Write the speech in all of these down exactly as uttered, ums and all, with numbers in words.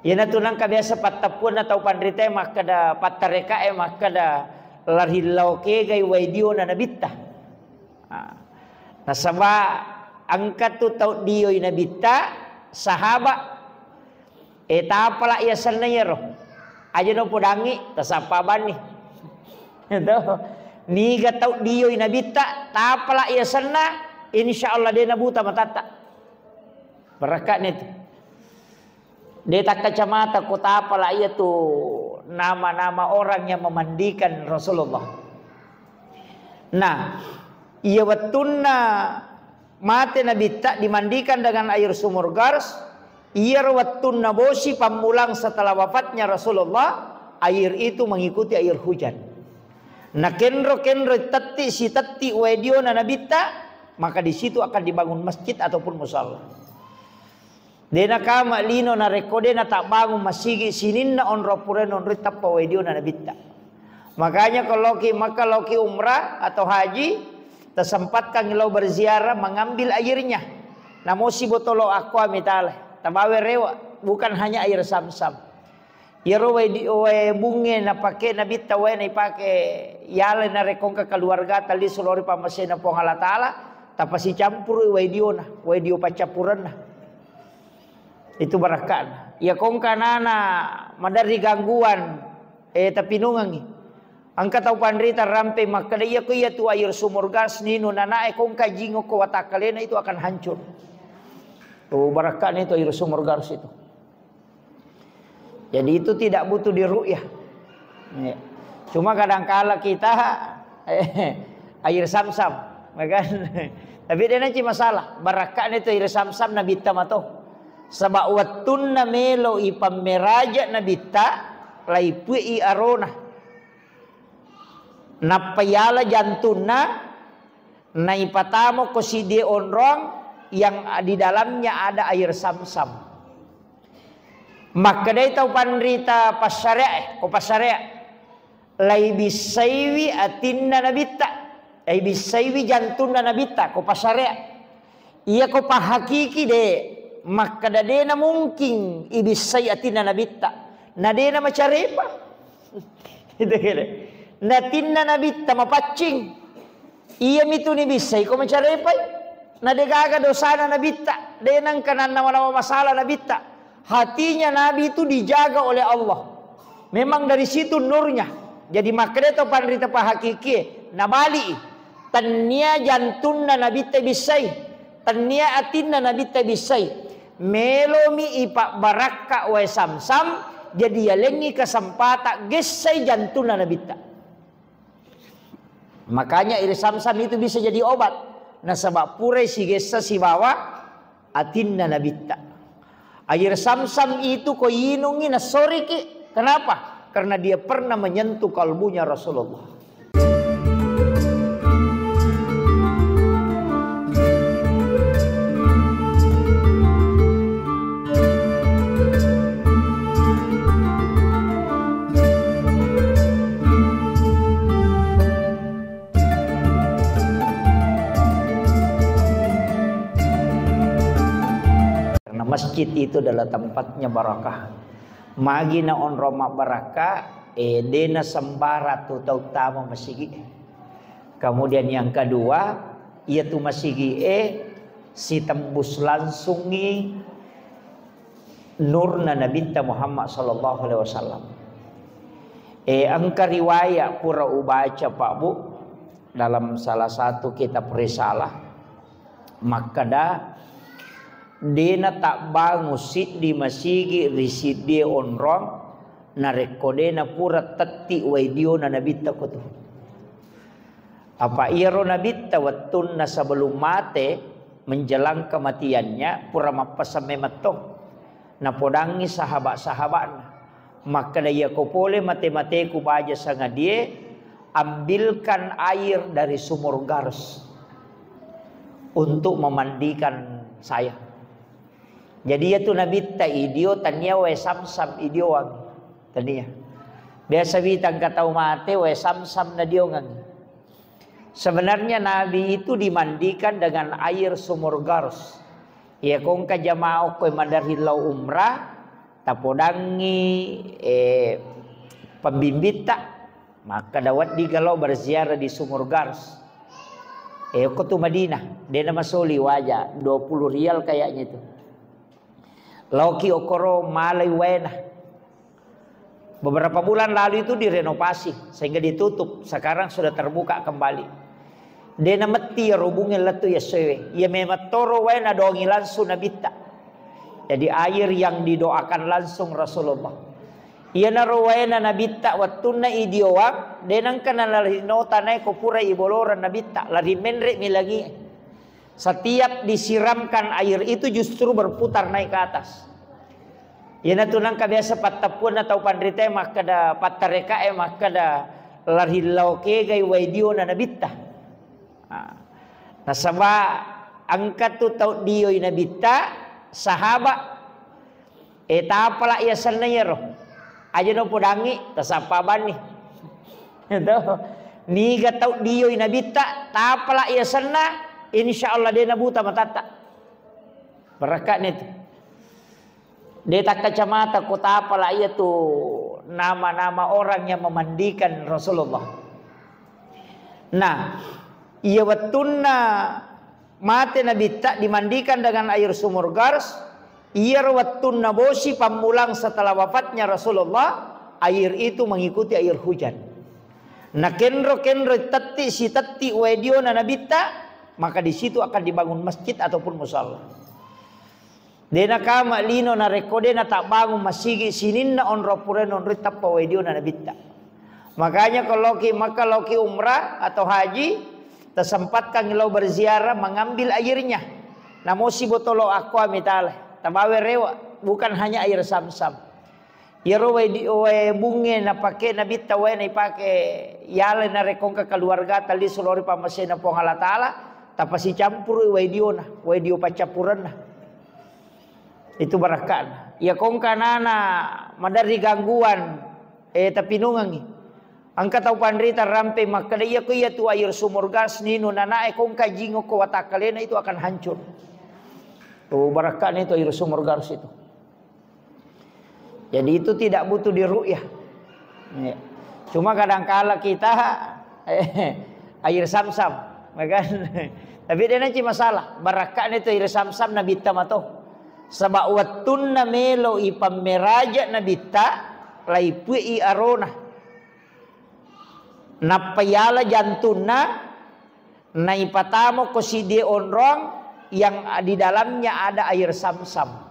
Iyanatu nangka biasa pattappuanna tau panritae makkeda, pattarekae makkeda, larillau kegai wae diona nabitta. Ah. Nasaba engka tu tau dioi nabitta, sahaba, e tapala iya senna iyaro. Aja no podangi, tasappa banni. Gitu. Niga tau dioi nabitta, tapala iya senna, insya Allah de nabuta matatta. Barakka'na itu. De takkacamata ko tapala iya tu nama-nama orang yang memandikan Rasulullah. Nah, iya wettunna mate nabitta dimandikan dengan air sumur Gars, iyaro wettunna bosi pammulang setelah wafatnya Rasulullah, air itu mengikuti air hujan. Nakenro-kenro tetti sitetti wae diona nabitta, maka di situ akan dibangun masjid ataupun musalla. De nakama lino narekko de natabbangung masigi sininna onrong pura nonroi tappa wae diona nabitta. Makanya kalau ki Makkah, lao ki umrah atau haji, tersempatkan lao berziarah, mengambil airnya. Namo sibotolo akkoa mitale, tabawe rewa, bukan hanya air Zamzam. Iyaro wae di, wae bunge napake nabitta wae naipake yale narekko engka keluargata lisu lori pammasena Puang Allah Taala, tapasicampurui wae diona, wae dio paccappurenna. Itu barakka'na. Iya kongka nana maderri gangguan, eh, tapinungengi. Engka tau panrita rampe makkeda, iya ko iya tu air sumur gas ninu nanae kongka jingokko watakkalena itu akan hancur. Oh, barakka'na itu air sumur gas itu. Jadi itu tidak butuh diru'yah. Ya. Cuma kadangkala kita air Zamzam, ya kan? Tapi de naci masalah. Barakka'na itu air Zamzam nabitta mato. Sebab wettunna melo ipammeraja nabitta, laipui arona. Nappa yala jantunna, naipatamo ko sidie onrong yang di dalamnya ada air Zamzam. Makkedai tau panrita passareae, ko passareae, laibissaiwi atinna nabitta, laibissaiwi jantunna nabitta, ko passareae. Iya ko pahakiki de, makkeda de na mungkin ibissai atinna nabitta, na de na macarepa. Itu kira. Natinna nabitta mapaccing. Iyami tu nibissai ko macarepai. Na degaga dosana nabitta, de nengka nannawa-nawa masalah nabitta. Hatinya nabi itu dijaga oleh Allah. Memang dari situ nurnya. Jadi makkeda to panrita pahakikie, nabali. Tennia jantunna nabitta bissai. Tennia atinna nabitta bissai. Melomi ipabbarakka wae Zamzam, jadi yalengngi kesempatan gessai jantunna nabitta. Makanya air Zamzam itu bisa jadi obat. Nasaba purai sigessa sibawa atinna nabitta. Air Zamzam itu ko inungi nasoriki. Kenapa? Karena dia pernah menyentuh kalbunya Rasulullah. Karena masjid itu adalah tempatnya barakah. Magi na onrong mabbarakka, eh, de na sembarang tu tau tama masigi. Kemudian yang kedua, iya tu masigi e sitembus langsungi nurna Nabitta Muhammad sallallahu alaihi wasallam. Eh, engka riwayat pura ubaca, Pak Bu, dalam salah satu kitab risalah, makkeda, de na tabbangu siddi masigi ri siddie onrong, narekko de na pura tetti wae diona nabitta ko tu. Apa iyaro nabitta wettunna sebelum mate, menjelang kematiannya, pura mappeseng memetto. Napodangngi sahabat-sahabatna. Makkeda, "Iya ko pole mate-mateku baja sangadie, ambilkan air dari sumur Gars untuk memandikan saya." Jadi, iya tu nabitta idio, tania wae Zamzam idioang. Tania. Biasa wita engka tau mate, wae Zamzam nadiongang. Sebenarnya Nabi itu dimandikan dengan air sumur Gars. Iya ko engka jamaah okko maderri lao umrah, Tapodangngi, eh, pembimbitta, makkeda wedding galo berziarah di Sumur Gars. Eh, ko tu Madinah, dena masoli waja, dua puluh rial kayaknya itu. Laoki okoro malai waena. Beberapa bulan lalu itu direnovasi sehingga ditutup. Sekarang sudah terbuka kembali. Dena metti ya rubunge lettu ya sewe. Ya memang toro waena dongi langsung Nabitta. Jadi air yang didoakan langsung Rasulullah. Iyanaro waena Nabitta wettunna idioang, denangka nalari nota nae ko pura iboloreng Nabitta, lari menre mi langie. Setiap disiramkan air itu justru berputar naik ke atas. Iyanatu nangka biasa pattappuanna tau panritae makkeda, pattarekae makkeda, lari lao kegai wae diona Nabitta. Nah, nasaba engka tu tau dioi Nabitta, sahaba, eh, tapala iya senna iyaro. Aja no podangi, tasappa banni. Gitu. Niga tau dioi Nabitta, tapala iya senna, insya Allah dena buta matatta. Barakka'na itu. De takkacamata ko tapala iya tu nama-nama orang yang memandikan Rasulullah. Nah, iya wettunna mate Nabitta dimandikan dengan air sumur Gars, iyaro wettunna bosi pammulang setelah wafatnya Rasulullah, air itu mengikuti air hujan. Nakenro-kenro tetti sitetti wae diona Nabitta, maka di situ akan dibangun masjid ataupun musala. De nakama lino narekko de natabbangung masigi sininna onrong pura nonroi tappa wae diona Nabitta. Makanya ko loki Makkah, loki umrah atau haji, tersempatkan lo berziarah mengambil airnya. Namo sibotolo akkoa mitale, tabawe rewa, bukan hanya air Samsam. Iyaro wae di-, wae bunge napake Nabitta wae naipake yale narekko engka keluargata lisu lori pammasena Puang Allah Taala, tapasicampuru wae diona, wae dio paccappurenna. Itu barakka'na. Iya ko engka nana maderri gangguan, eh, tapinungengi. Engka tau panrita rampe makkeda, iya ko iya tu air sumur Gars ninu nanae ko engka jingokko watakkalena itu akan hancur. Tuh barakka'na itu air sumur Gars itu. Jadi itu tidak butuh diru'yah. Ya. Cuma kadangkala kita, eh, air Samsam, ya kan? Tapi de naci masalah. Barakka'na itu air Samsam Nabitta mato. Saba wettunna melo ipammeraja Nabitta, laipui arona. Nappa yala jantunna, naipatamo ko sidie onrong yang di dalamnya ada air Samsam.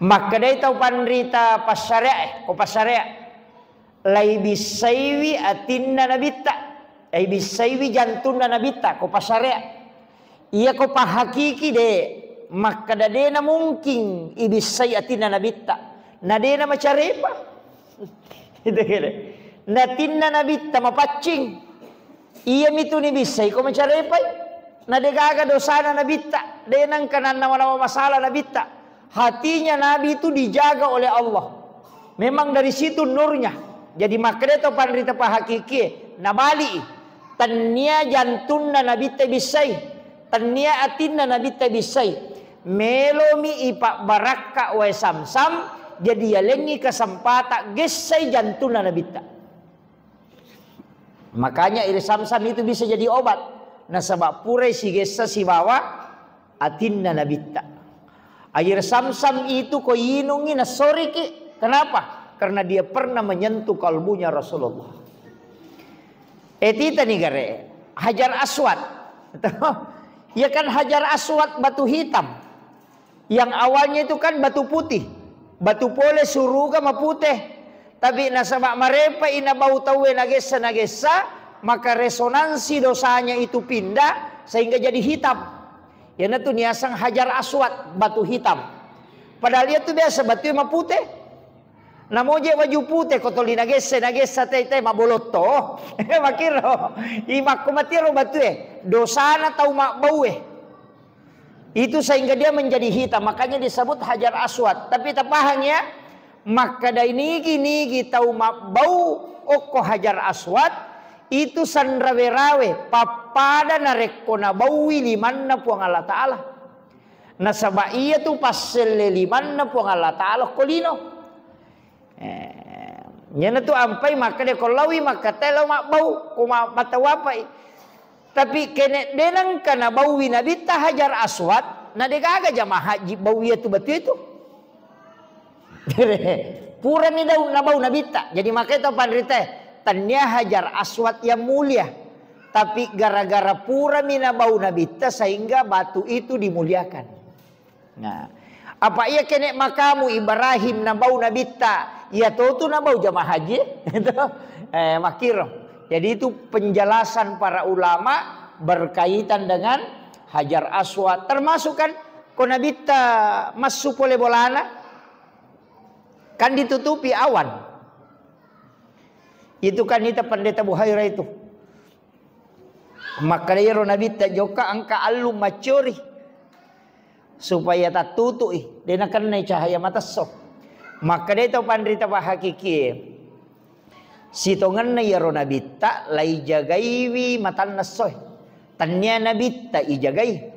Makkedai tau panrita passareae, ko passarea, laibissaiwi atinna Nabitta, laibissaiwi jantunna Nabitta, ko passarea. Iya ko pahakiki de, makkeda de na mungkin ibissai atinna Nabitta, na de na macarepa. Itu kira. Natinna Nabitta mapaccing. Iya mitu nibissai ko macarepai. Na de gaga dosana Nabitta, de nangka nannawa-nawa masalah Nabitta. Hatinya Nabi itu dijaga oleh Allah. Memang dari situ nurnya. Jadi makkeda to panrita pahakikie, nabali. Tennia jantunna Nabitta ibissai, tennia atinna Nabitta ibissai. Melomi ipabbarakka wae Samsam, jadi yalengngi kesempatan gessai jantunna Nabitta. Makanya air Samsam itu bisa jadi obat. Nasaba purai sigessa sibawa atinna Nabitta. Air Samsam itu ko inungi nasoriki. Kenapa? Karena dia pernah menyentuh kalbunya Rasulullah. Eh, titani gare, Hajar Aswad. Ya kan, Hajar Aswad batu hitam. Yang awalnya itu kan batu putih. Batu pole suruga mapute. Tapi nasaba marepai nabau tauwe nagessa-nagessa, maka resonansi dosanya itu pindah sehingga jadi hitam. Iyanatu niaseng Hajar Aswad, batu hitam. Padahal iya tu biasa batu mapute. Namoje waju pute ko toli nagessa, nagessa tei, tei mabolotto. Makiro, imakko matiro batue, dosana tau mabbaue. Itu sehingga dia menjadi hitam, makanya disebut Hajar Aswad. Tapi tapahang ya, makkeda nigi-nigi tau mabbau okko Hajar Aswad, itu sanrawe-rawe, pappada narekko nabaui limanna Puang Allah Ta'ala. Nasaba iyatu passelle limanna Puang Allah Ta'ala ko lino. Eh, iyanatu ampai makkeda ko laowi makkattai lao mabbau, ko ma-, matawapai. Tapi kene de nengka nabauwi Nabitta Hajar Aswad, na degaga jamaah haji bau iyatu batu itu. Purani dau-, nabau Nabitta. Jadi makanya tau panrita, tania Hajar Aswad yang mulia. Tapi gara-gara purami nabau Nabitta sehingga batu itu dimuliakan. Nah, apa iya kene makamu Ibrahim nabau Nabitta, iya totu nabau jamaah haji? Itu, eh, makkiro. Jadi itu penjelasan para ulama berkaitan dengan Hajar Aswad. Termasuk kan, ko Nabitta massu pole bolana, kan ditutupi awan. Itu kan ita Pendeta Buhaira itu. Makkeda iyaro Nabitta, jokka engka allung maccori supaya tattutu'i, de nakennai cahaya matesso. Makkeda tau panrita pahakikie, sitongenna iyaro Nabitta laijagaiwi matanna essoe. Tania Nabitta ijagai,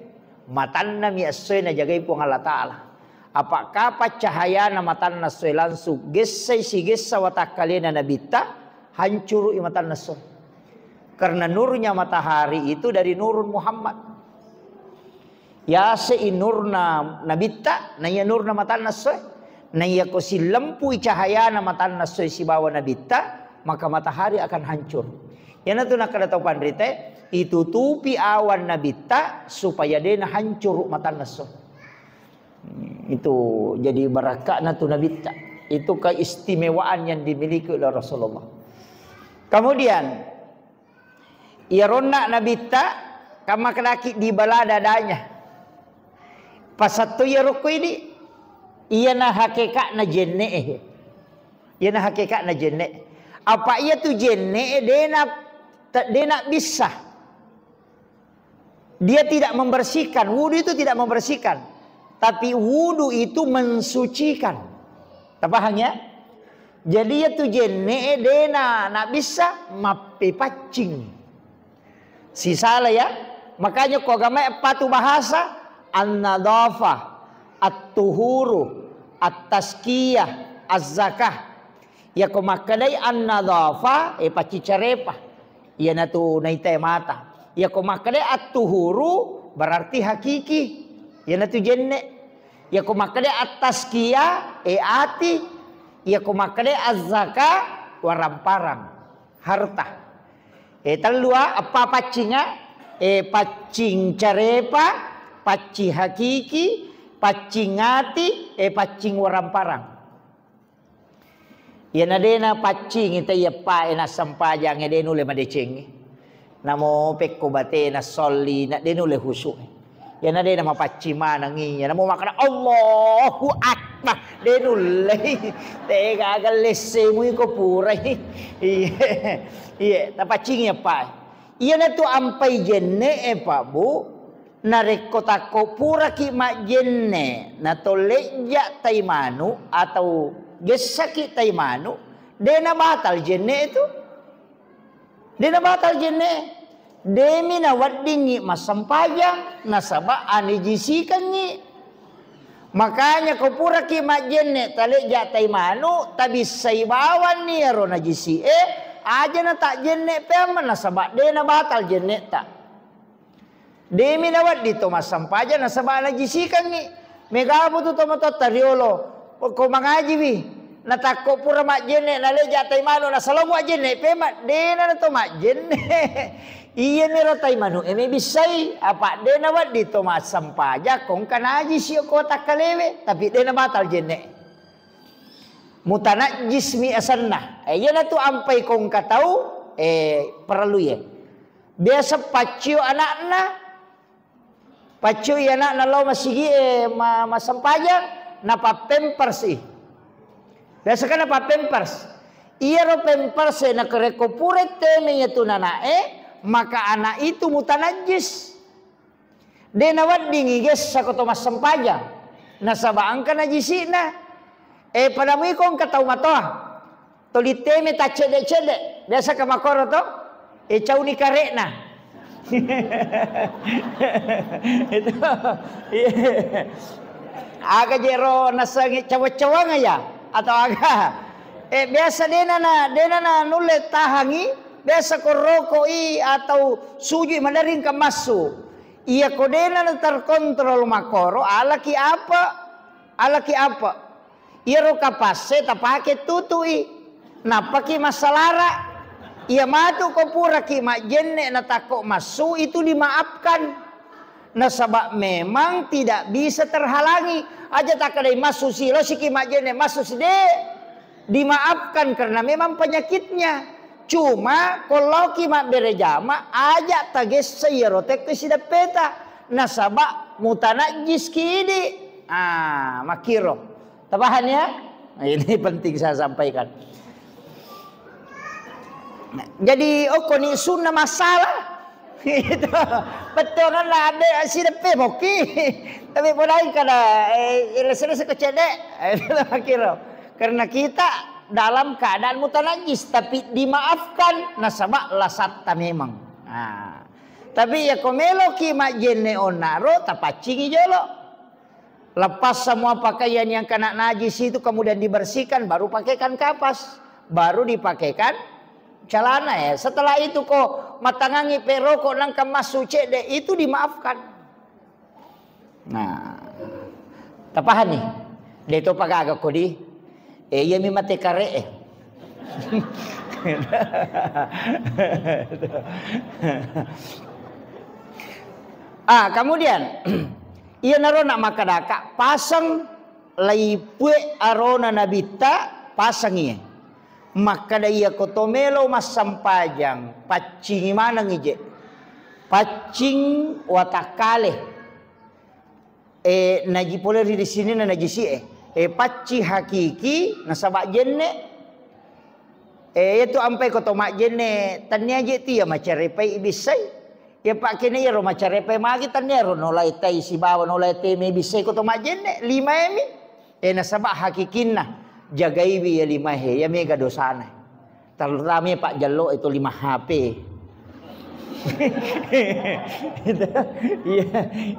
matannami essoe najagai Puang Allah Ta'ala. Apa kapang cahayana matanna essoe langsung gessai sigessa watakkalena Nabitta, hancuru'i matanna essoe. Karena nurnya matahari itu dari nurun Muhammad. Yase'i nurna Nabitta, naiya nurna matanna essoe. Naiya ko sillempui cahayana matanna essoe sibawa Nabitta, maka matahari akan hancur. Iyanatu nakkeda tau panrita, itutupi awan Nabitta supaya dena hancuru matanna essoe. Itu jadi barakatna tu Nabitta. Itu keistimewaan yang dimiliki oleh Rasulullah. Kemudian, iyaronna Nabitta, kamma kedaki di bala dadanya. Pasatto iyaro ko idi, iyana hakekatna jenne'e. Iyana hakekatna jenne. Apa iya tu jenne dena, te-, dena bisa. Dia tidak membersihkan. Wudu itu tidak membersihkan. Tapi wudu itu mensucikan. Tapahang ya? Jadi iya tu jenne dena, na bisa mappepaccing. Sisala ya. Makanya ko agama eppa tu bahasa an-nadhafah, at-tuhuru, at-tazkiyah, az-zakah. Yako makkedai an-nadhafah, e, pacci carepa. Iyanatu naita mata. Yako makkedai at-tuhuru, berarti hakiki. Iyanatu jenne. Yako makkedai at-tazkiyah, e, ati. Yako makkedai az-zakah, waramparang. Harta. E, tellua, eppa paccinga, e, paccing carepa, paccing hakiki, paccing ati, e, paccing waramparang. Iyana dena paccingi te iyeppae nassempajangnge de nulle madecengngi. Namo pekko batena solli na de nulle husu. Iyana dena mapaccing manengngi, iyana mo makkeda Allahu Akbar, de nulle. Tega aga lessemu iko purai. Iye. Iye, tapaccingi eppae. Iyanatu ampai jenne'e, Pak, Bu, narekko takko puraki majjenne, nato lejja tai manu atau gessaki tai manu, de nabatal jenne tu. De nabatal jenne. Demi naweddingngi massempajang, nasaba anijisikengngi. Makanya ko puraki majjenne talejja tai manu, tabissai bawanni iyaro najisi e, aja natajjenne peamma nasaba de nabatal jenne ta. Demi nawedding to massempajang nasaba najisikengngi. Mega butu to matotta riolo, ko mangajiwi, natakko pura majjenne nalejja tai manu nasalomo ajjenne pema, de na to majjenne. Iyaniro tai manu e mebissai, apa de nawedding to massempajang kongka najisi ko takkalewe, tapi de nabatal jenne. Mutanajjis mi asenna. E, iyanatu ampai kongka tau, e, parellu ye. Biasa paccio anakna, paccio anakna lao masigi e ma-, massempajang, napappempers i. Biasa kan napappempers. Iyaro pampers e nakerekko pura teme iyatu nanae, maka anak itu mutanajjis. De naweddingngi gessa ko to massempajang, nasaba engka najisi'na. E, pada muiko engka tau matoa. Toli teme taccedde-cedde. Biasa ka makkoro to? E, cauni kare'na. Itu, iya. Aga jero nasengi cawang-cawang ya atau aga? Eh, biasa dena na, dena na nulle tahangi, biasa ko rokoi atau sujui madaring ke massu. Iya ko dena na terkontrol makoro, alaki apa? Alaki apa? Iyaro kapasse tapake tutui. Nappaki massalara. Iya matu ko puraki majjenne na takko massu itu dimaafkan. Nasaba memang tidak bisa terhalangi. Aja takkedai massu si, losiki majjenne massu si, de. Dimaafkan karena memang penyakitnya. Cuma ko laoki mabbere jama, aja tagessa iyaro tekko sideppeta. Nasaba mutanajjis ki idi. Ah, makkiro. Tapaham ya? Nah, ini penting saya sampaikan. Jadi, okkoni sunna masalah. Itu. Bettuangan lah, abe, sideppe moki. Tapi podai kada, eh, lese-lese ko cedde. Itu makkiro. Karena kita dalam keadaan mutanajis, tapi dimaafkan, nasaba lasatta memang. Nah, tapi ya ko meloki majjenne onnaro, tapaccingi jolo. Lepas semua pakaian yang kena najis itu, kemudian dibersihkan, baru pakaikan kapas, baru dipakaikan celana ya. Setelah itu ko matangangi perokok nangka massu cedde, itu dimaafkan. Nah, tapahani? De to pagaga kodi. Eh, iya mi mate kare, eh. Ah, kemudian, iyanaro na makkadaka, paseng laipue arona nabitta, pasengi. Makkada, iyako to melo massempajang, paccingi manengi je. Paccing watakkale. Eh, naji pole ri, ri sininna najisi e. Eh, pacci hakiki nasaba jenne. Eh, itu ampai ko to majjenne, tania je tia macarepai ibissai. Ya pakkene iyaro macarepai magi, tania ro nolai tai sibawa nolai te mebissai ko to majjenne, lima emi. Eh, nasaba hakikinna jagaiwi ya lima he, ya mega dosana. Terutama Pak Jallo itu lima H P. Iya,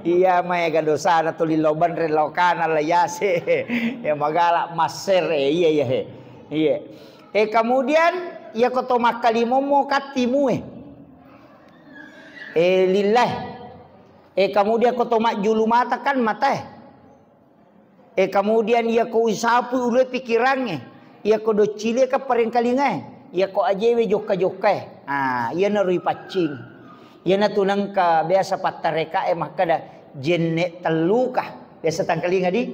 iya, maega dosana tuli loban relokana la yase. Ya magala masser, eh, iya, iya, he. Iya. Eh, kemudian, ya ko to makkalimommo kattimue. Eh, lillah. Eh, kemudian ko to majjulu mata kan matae. Eh, kemudian iyako usapu ulue pikirangnge, iyako doccilie ka parengkalingae, iyako ajewe jokka-jokkae. Ah, iyanaro ipaccing. Iyanatu nengka biasa pattarekae makkada jenne telluka. Biasa tangkalinga di?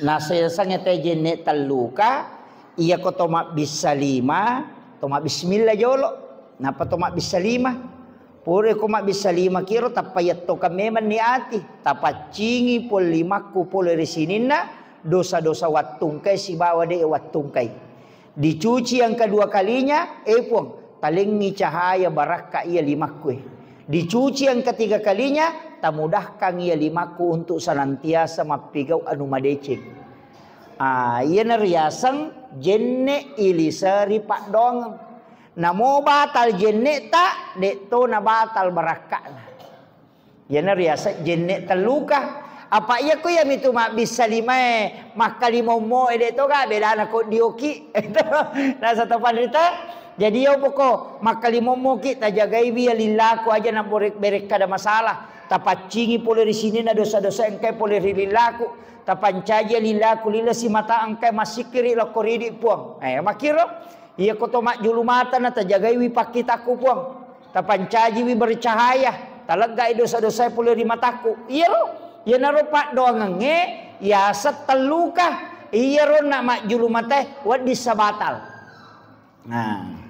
Nasesangnge te jenne telluka, iyako to mabbissa lima, to mabbismillah jolo. Nappa to mabbissa lima. Pura ko mabbissa lima kiro, tappa yettokang memang ni ati. Tapaccingi pole limakku pole ri sininna dosa-dosa wattungkai sibawa de wattungkai. Dicuci yang kedua kalinya, eh Puang, talengngi cahaya barakka iya limakku e. Dicuci yang ketiga kalinya, tamudahkan iya limakku untuk senantiasa mappigau anu madeceng. Ah, iyana riaseng jenne iliseri paddoangeng. Namo batal jenne'ta, de'to nabatal barakka'na. Iyana riaseng jenne telluka. Apa iya ko iyamitu mabbissa limae, makkalimommo e, de'to ga bedana ko dioki. Nasa to panrita. Jadi iya poko makkalimommoki, tajagaiwi iya lillaku aja na bore-, berekkada masalah. Tapaccingi pole ri sininna dosa-dosa engkae pole ri lillaku. Tapancaji lillaku lila simata engkae massikkiri lokko ridi Puang. Eh, makkiro. Iyako to majjulu mata na tajagaiwi pakkitakku, Puang. Tapancajiwi bercahaya, taleggai dosa-dosae pole ri matakku. Iyaro, iyanaro paddoangengnge yaseng telluka. Iyaro na majjulu matae wedding sabatal. Nah.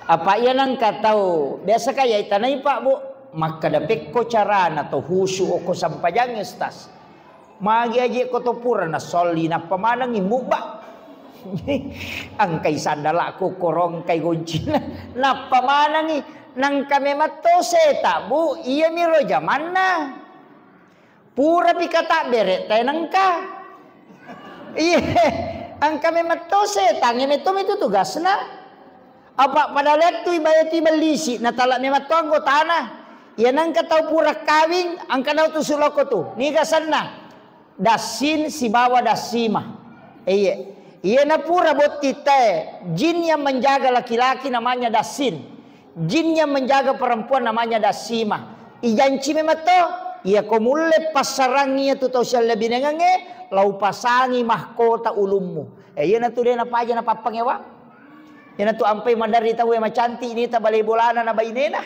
Apa iya nengka tau biasa kaya itanai, Pak, Bu, makkada pekko carana to husu okko sampajangnge, Ustaz. Magi aje ko to pura nasolli nappa manengi mubba. Engkai sandalakku korong kai goncina. Nappa manengi, nangka memang to seta, Bu, iyamiro jamanna. Purapi kata bere tae nengka. Iya, engka memang to setangnge metto mitu tugasna. Apa pada lettu ibae tu ibellisi, natala memang tu anggotana. Iya nengka tau pura kawing, angka nau tu suloko tu. Niga senna? Dassin sibawa dassima. Iya. Iya na pura botti te, jin yang menjaga laki-laki namanya dassin. Jin yang menjaga perempuan namanya dassima. Ijanci memang to, iya ko mulle passarangi iya tu tau siallebinengengnge, lau pasangi mahkota ulummu. Eh, iya na tu de napaja napappangewang. Iyana tu ampai maderri tau e macantik ni ta balai bolana na bainena.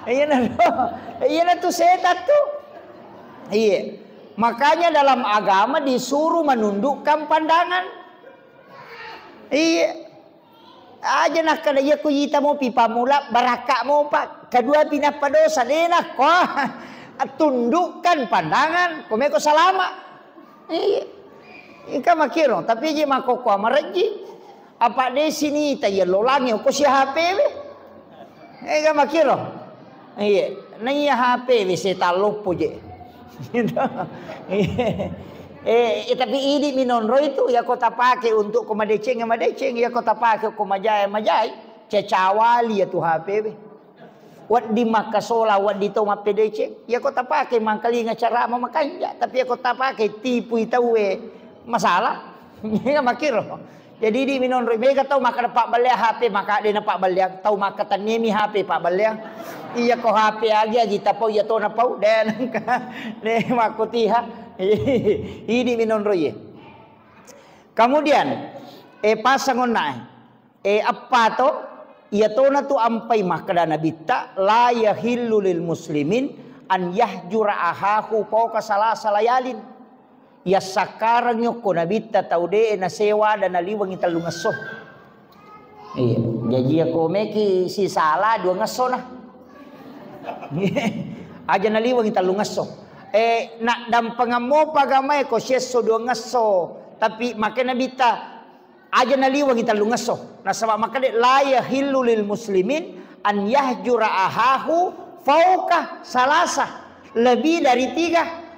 Iyana tu, iyana tu setan tu. Iya. Makanya dalam agama disuruh menundukkan pandangan. Iya. Aja nakkeda iya ku ita mopi pamula barakka mopa. Kedua pinappa dosa dena ko. Tundukkan pandangan, komeko salama. Iya. Engka makkiro, tapi je makkokkoe marejji. Apa de sinita iya lolangi ko si H P we. Engka makkiro. Iya, na iya H P we setan loppo je. Gitu. Iya. Eh, eh, tapi idi minonro itu ya ko tapake untuk ko madeceng ya madeceng, ya ko tapake ko majai ya majai, cacawali ya tu H P we. Wedding makkasola, wedding to mappedeceng. Iya ko tapake mangkalinga carama makanja, tapi iya ko tapake tipui tauwe masalah. Iya makkiro. Jadi di minonro mega tau makkeda pabballeang H P, maka de na pabballeang, tau makkatenniemi H P pabballeang. Iya ko H P agi-agi tapau iya to napau, de nengka. De makkotiha. Idi minonro iye. Kemudian, eh, pasang onna, eh. E, eppa to, iya tona tu ampai makkeda Nabitta, "La yahillu lil muslimin an yahjura ahahu fauqa salasa layalin." Yassakkarengngi okko Nabitta tau de' nasewa ada naliwengi tellungesso. Iya, jaji iya ko meki sisala duangesso na. Aja naliwengi tellungesso. E, naddampengemmo pagamae ko siesso duangesso, tapi makkeda Nabitta, aja naliwengi tellungesso. Nasaba makkeda, "La yahillu lil muslimin an yahjura ahahu fauqa salasa." Lebih dari tiga.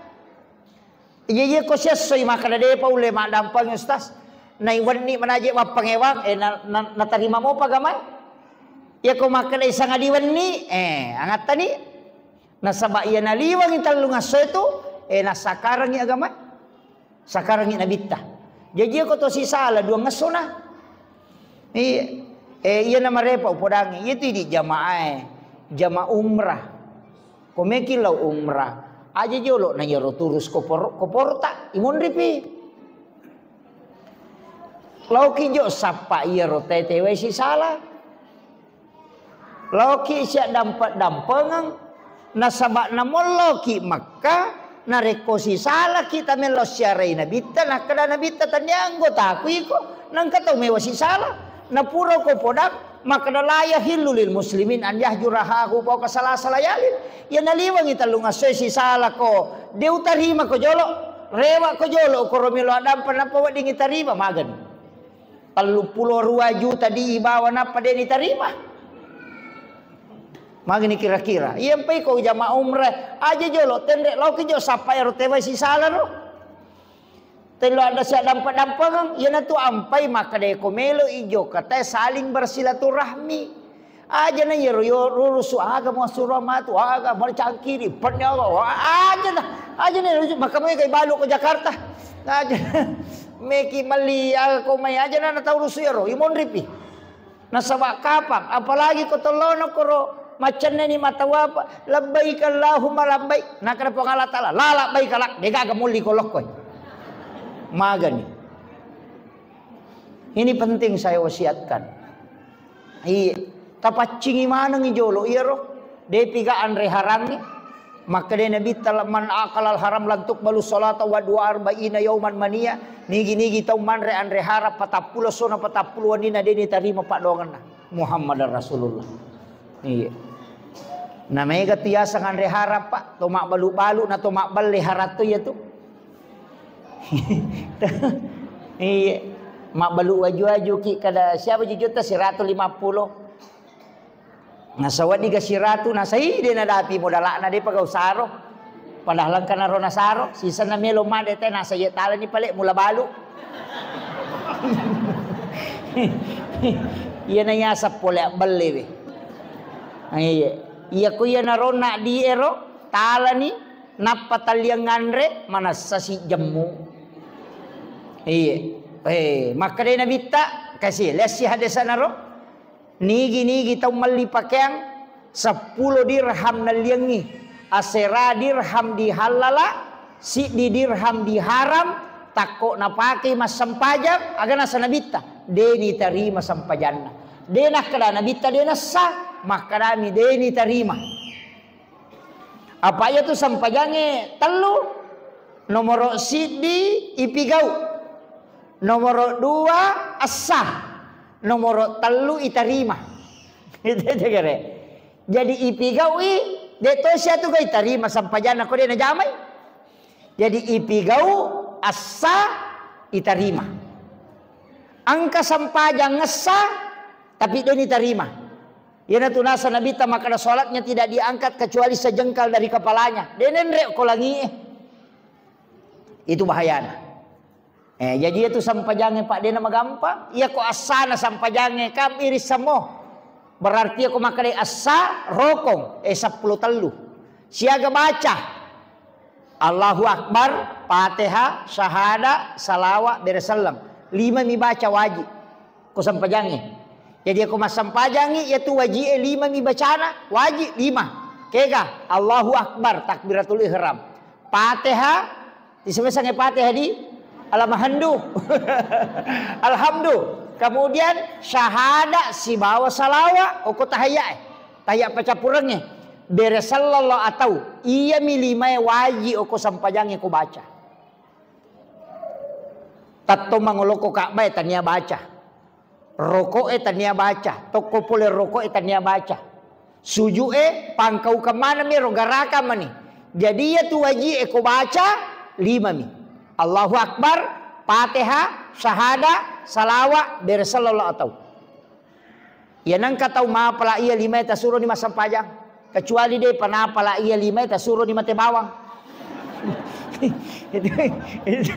Iya, iya, ko siessoi makkeda, "Depa ulle maddampengi, Ustaz." Naiwenni manaje mappangewang, eh, na, na, natarima mopa agamae. Iya ko makkeda isang adiwenni, eh, angattani. Nasaba iya naliwengi tellungesso itu, eh, nassakarengngi agamae. Sakarengngi Nabitta. Jaji ko to sisala duangessona. Iya. Eh, iya namarepa upodangi. Iya tu idi jamaah e. Jamaah umrah. Ko meki lao umrah. Aja jolo na iyaro turus kopor-, koporta. Imonripi. Laoki jo sappa iyaro tete wae sisala. Laoki sia dampe-, dampengeng, nasaba namolloki Mekka, narekko sisalaki tamello siarai Nabitta, nakkeda Nabitta, "Tania anggotaku iko, nengka tau mewa sisala." Napura ko podang, makkeda, "La yahillu lil muslimin an yahjura ahahu fauqa salasa layalin." Iya naliwengi tellungesso sisala ko, de utarima ko jolo, rewa ko jolo, koro melo addampeng nappa wedding itarima, magani. Telluppulo rua juta di ibawa nappa de nitarima. Magani kira-kira. Iya mpai ko jamaah umrah, aja jolo tenre laoki jo sappa ero tewai sisala ro. Tello ada sia dampe-dampengeng, iyanatu ampai makkeda ko melo ijo katae saling bersilaturahmi. Aja na iyaro yo rurusu aga mo assuro matu, aga mo cangkiri, penne aga, wa-, aja na, aja na rusu, maka mo kai balu ko Jakarta. Aja. Meki melli aga ko mai aja na, na tau rusu iyaro, imonripi. Nasaba kapang, apalagi ko tollono koro maccenneni matawa apa, "Labbaik Allahumma labbaik." Nakkeda Puang Allah Taala, "La labbaik lak, degaga mulli ko lokkoe." Magani. Ini penting saya wasiatkan. Iya, tapaccingi manengi jolo iyaro. Depiga anre harangnge. Makkeda Nabitta, "Man akalal haram lan tuqbalu salata wa dua arba'ina yauman mania." Nigi-nigi tau manre anre haram patappulo sona patappulo wenni na de nitarima paddoangenna. Muhammadar Rasulullah. Iya. Na mega tu yaseng anre haram, Pak. To mabbalu-balu na to mabballe haram to iya tu. Iya. Mabbalu waju-waju ki kada siapa jujutta siratu lima puluh. Nasaba diga siratu, nasai de nadapi modalakna de pagau saro. Padahal engka naro nasaro, sisenna melo made te nasa ye talani pale mula balu. Iyana yaseng pole abbellewe. Iya. Iya ko iyanaro naddiero talani nappa talliang nganre manessa sijemmu. Iya. Eh, makkedai Nabitta, kasi lessi hadesa'naro. Nigi-nigi tau melli pakeang seppulo dirham nalliangngi, asera dirham dihallala, siddi dirham diharam, takko napakei massempajang, aga nasa Nabitta, de nitarima sempajanna. De nakkeda Nabitta de nessa, makkedami de nitarima. Apa iyatu sempajangnge tellu, nomoro siddi ipigau, nomoro dua essa, nomoro tellu itarima. Itu aja kere. Jadi ipigaui, de to siatu ga itarima sempajanna ko de najamai. Jadi ipigau essa itarima. Engka sempajang essa, tapi de nitarima. Iyanatu nasa Nabitta makkeda sholatnya tidak diangkat kecuali sejengkal dari kepalanya. De nenre ko langie. Itu bahayana. Eh, jadi itu sempajangnge, Pak, de namagampang. Iya ko assana sempajangnge, kam iris semua. Berarti aku makkeda essa rokong, eh, seppulo tellu. Siaga baca. Allahu Akbar, Fatihah, syahada, salawa, bere selleng. Lima mi baca wajib. Ko sempajangnge. Jadi ko massempajangngi, iyatu wajie lima mi bacana, wajib lima. Kega, Allahu Akbar, takbiratul ihram. Fatihah, isemesangnge Fatihah di Alamahandu. Alhamdu. Kemudian syahada sibawa salawa, oko tahiyya, eh. Tahiyya pacappurengnge. Bere sallallahu atau. Iya mi limae wajib oko sempajangnge ko baca. Tatto mangoloko Ka'bah e tania baca. Roko e tania baca. Tokko pole roko e tania baca. Suju e pangkau kemana mi ro garaka mani. Jadi iya tu wajib e ko baca lima mi. Allahu Akbar, Fatihah, syahada, salawa, bere sallallahu atau. Iya nengka tau mapala iya lima e tasuroni massempajang. Kecuali de panapala iya lima e tasuroni mate bawang. Itu, itu,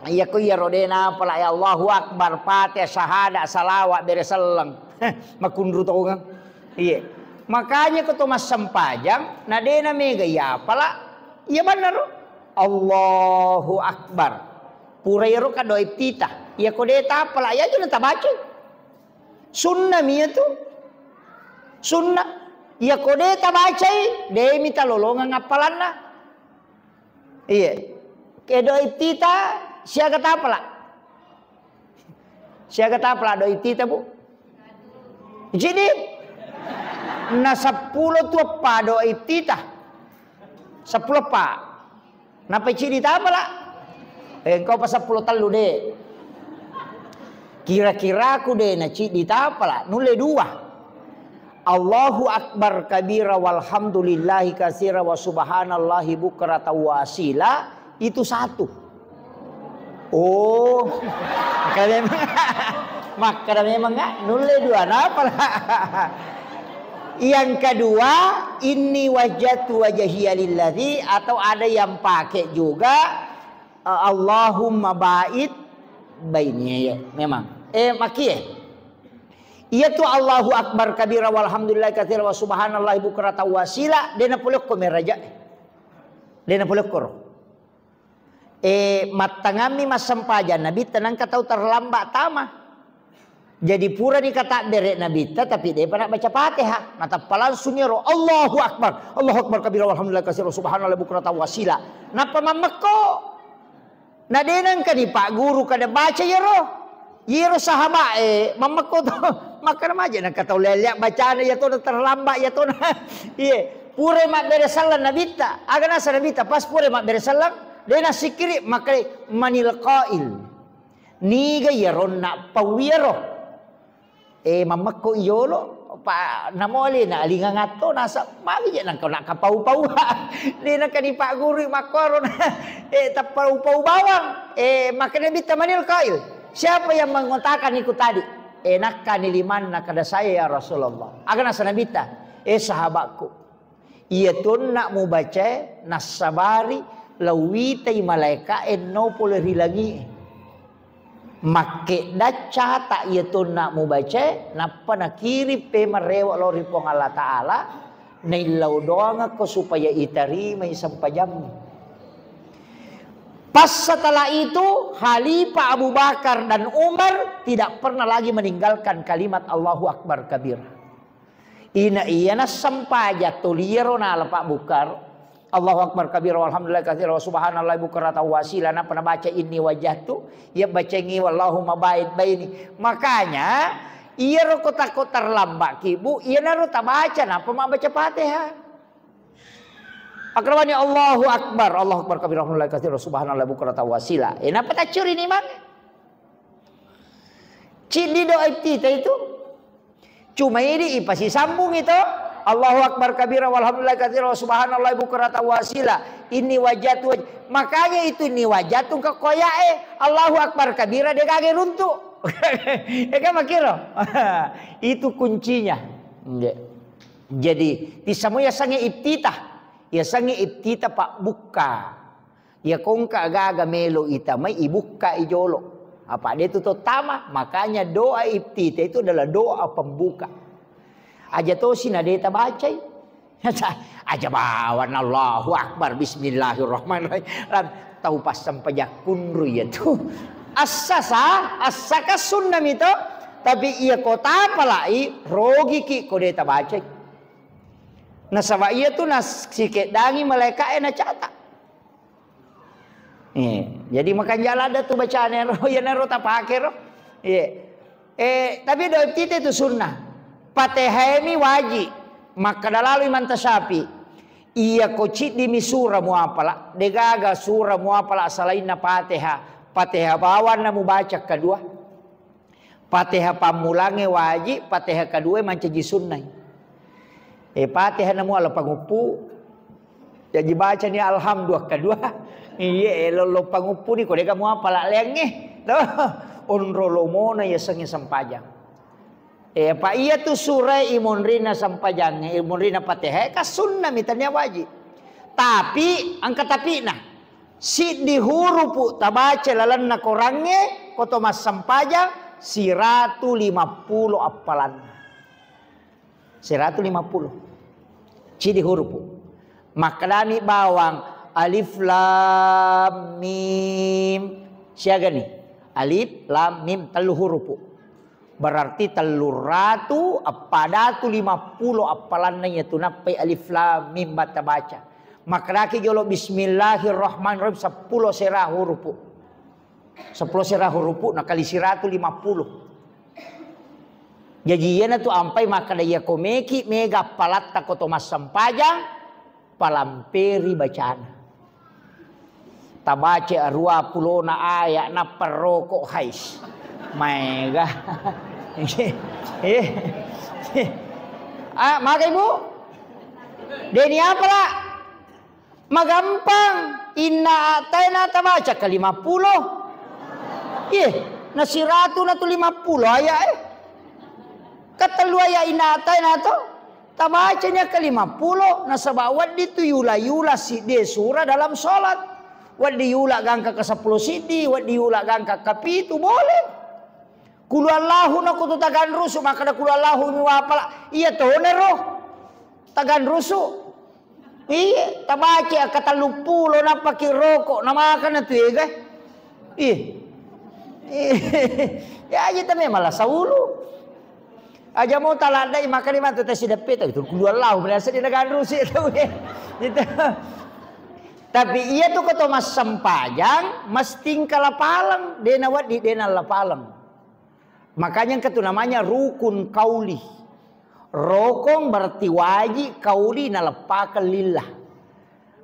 iya ko iya ro de napala ya Allahu Akbar, Fatihah, syahada, salawa, bere selleng. Makunru tongeng. Iya. Makanya ko to massempajang, na de na mega iya pala, iya bener. Allahu Akbar. Pura iyaro ka doa iftitah. Iya ko de tapala, iya aja na tabacai. Sunna mi iyatu. Sunna. Iya ko de tabacai, de mi talolongeng appalanna. Iya. Ke doa iftitah, siaga tapala. Siaga tapala doa iftitah, Bu? Jadi, na seppulo tu eppa doa iftitah. Seppulo eppa. Napa ciddi tapala? Eh, engkau pa seppulo tellu de. Kira-kira ku de na ciddi tapala, nulle dua. Allahu Akbar kabira walhamdulillahi katsira wa subhanallahi bukratan wa asila, itu satu. Oh, makkada memang, makkada memang, ah, nulle dua, napala? Yang kedua, inni wajjahtu wajhiya lilladzi, atau ada yang pakai juga, eh, Allahumma ba'id baini, ya, memang. Eh, makie. Iya tu Allahu Akbar kabira walhamdulillahi katsira wa subhanallahi bukratan wa asila, de na polokko meraja. De na polokko ro. Eh, mattangammi massempajang Nabitta, nengka tau terlambat tama. Jadi pura dikatabbere Nabitta, tapi depa na baca Fatihah. Natappa langsung iyaro, Allahu Akbar. Allahu Akbar kabira walhamdulillah katsira subhanallah bukratan wa asila. Nappa mammekko. Na de nengka dipagguru kada baca iyaro. Iyaro sahabat e mammekko to. Makkada maja nengka tau lelleang bacana iya to terlambat iya to na. Iye. Pura mabbere sallang Nabitta. Aga nasa Nabitta pas pura mabbere sallang, de nassikkiri, makkedai, "Manil qail?" Niga iyaro nappau iyaro? Eh, mammekko iyolo, pa namole na alingang atto nasa, magi je nangka nakapau-pau. De nangka dipagguru makkoro na, eh, tappau-pau bawang. Eh, makkeda Nabitta, "Manil qail?" Siapa yang mengatakan itu tadi? Eh, nakkani limanna kada saya ya Rasulullah. Aga nasa Nabitta, eh, sahabatku. Iya tonna mubacae nassabari lauwitai malaeka'e no pole ri langi'e. Makkedda cata iya tonna mubacae, nappa nakiring pemeng rewe lao ri Puang Allah Ta'ala, naillau doangekko supaya itarimai sempajammu. Pas setelah itu, Khalifah Abu Bakar dan Umar tidak pernah lagi meninggalkan kalimat Allahu Akbar kabira. Ina iya nassempajang toliaro nala pabbukaro. Allahu Akbar kabira, walhamdulillah katsira, wa subhanallahi bukratan wa asila. Nappa nabaca inni wajjahtu, iya bacengngi wallahumma ba'id baini. Makanya, iyaro kota-kota terlambat ki, Bu, iyanaro tabaca, nappa mabbaca Fatihah. Akrawani Allahu Akbar, Allahu Akbar kabira, alhamdulillah katsira, subhanallah bukratan wa asila. Eh, napa taccurini mang? Ciddi doa iftitah itu. Cuma idi ipasisambung itu. Allahu Akbar kabira, walhamdulillah katsira, wa subhanallah bukratan wa asila. Inni wajjahtu waj-, makanya itu inni wajjahtu ke koyae. Allahu Akbar kabira, de gaga runtu. Ega makiro. Itu kuncinya. Nggih. Jadi, pisamo yasengnge iftitah. Yasengnge iftitah pabbukka. Iya kongka gaga melo itamai, ibukka i jolo. Apa de tu to tama, makanya doa iftitah itu adalah doa pembuka. Aja tosi na de tabacai. Aja bawang Allahu Akbar, Bismillahirrahmanirrahim. Lan tau passempajang kunru iya tu. Assasa, assaka sunnah mi to. Tapi iya kota palai, rogiki ko de tabacai. Nasaba iya tu nasikeddangi malaika'e nacata. Eh, jadi makanja ladda tu bacana ro, iyanaro tapake ro. Iya. Eh, tapi doa iftitah itu sunnah. Fatihah mi wajib. Makkeda lalo Imam Syafi'i. Iya ko ciddimi sura muapala, degaga sura muapala salainna Fatihah. Fatihah bawanna mubaca kedua. Fatihah pammulangnge wajib, Fatihah kedua mancaji sunnai. Eh, Fatihah namu ala panguppu. Jaji bacani alhamdulillah kedua. Iya, eh, lolo panguppu ni ko dega muapala leangnge. Toh, onro lomona yasengnge sempajang. Eh, apa iya tu surai imonrina sempajangnge, imonrina Fatihah, ka sunnah mi tania wajib. Tapi, angka tapina. Siddi hurupu tabaca lalenna korangnge, ko to massempajang, siratu lima pulo appalanna. Siratu lima pulo. Siddi hurupu. Makkedami bawang, alif lam mim. Siagani? Alif lam mim, tellu hurupu. Berarti telluratu eppadatu lima pulo appalanna iya tu nappai alif lam mim batta baca. Makkedaki jolo bismillahirrahmanirrahim seppulo sera hurupu. Seppulo sera hurupu nakali siratu lima pulo. Jaji iyana tu ampai makkeda iya ko meki mega appalatta ko to massempajang, palamperi bacana. Tabaca arua pulona aya nappa roko hais. Maega. Eh. Ah, maga Ibu? Deni apa la? Magampang. Inna a'taina tabaca ke lima pulo. Iye, nasiratu na tu lima pulo aya eh. Ketellu aya inna a'taina to. Tabacani ke lima pulo, nasaba wedding tu yula-yula siddi sura dalam salat. Wedding yula gangka ke seppulo siddi, wedding yula gangka ke pitu, boleh. Kulu Allahu na kutu taganrusu, makkeda kulu Allahu mi wapala, iya tonero taganrusu. Iya, tabaca ke tellu pulo, napaki roko, namakana tu ega. Ih. Ya, aja tame malah saulu. Aja mau taladdai makani mantu tasideppe tau itu kulu Allahu biasa di negara Rusia tau ya. Gitu. Tapi iya tu keto massempajang mesti kala paleng, dena waddi dena la paleng. Makanya engka tu namanya rukun kauli. Rokong berarti wajib, kauli naleppakeng lillah.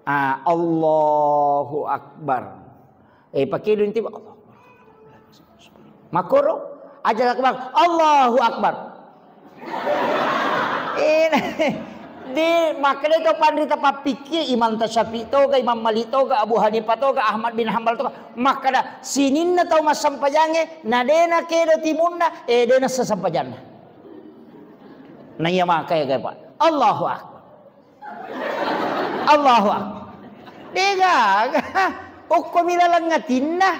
Ah, Allahu Akbar. Eh, pakedo inti, Allahu Akbar. Makoro, aja lakbang, Allahu Akbar. Eh, di, makanya itu panrita pappikir, Imam Tasyafi toga, Imam Malik toga, Abu Hanifah toga, Ahmad bin Hambal toga. Makanya sininna tau massampajange, na dena kedo timunna, eh, dena sesampajanna. Na iya makanya kayak Pak. Allahu Akbar. Allahu Akbar. Degaga. Okko milaleng atinna.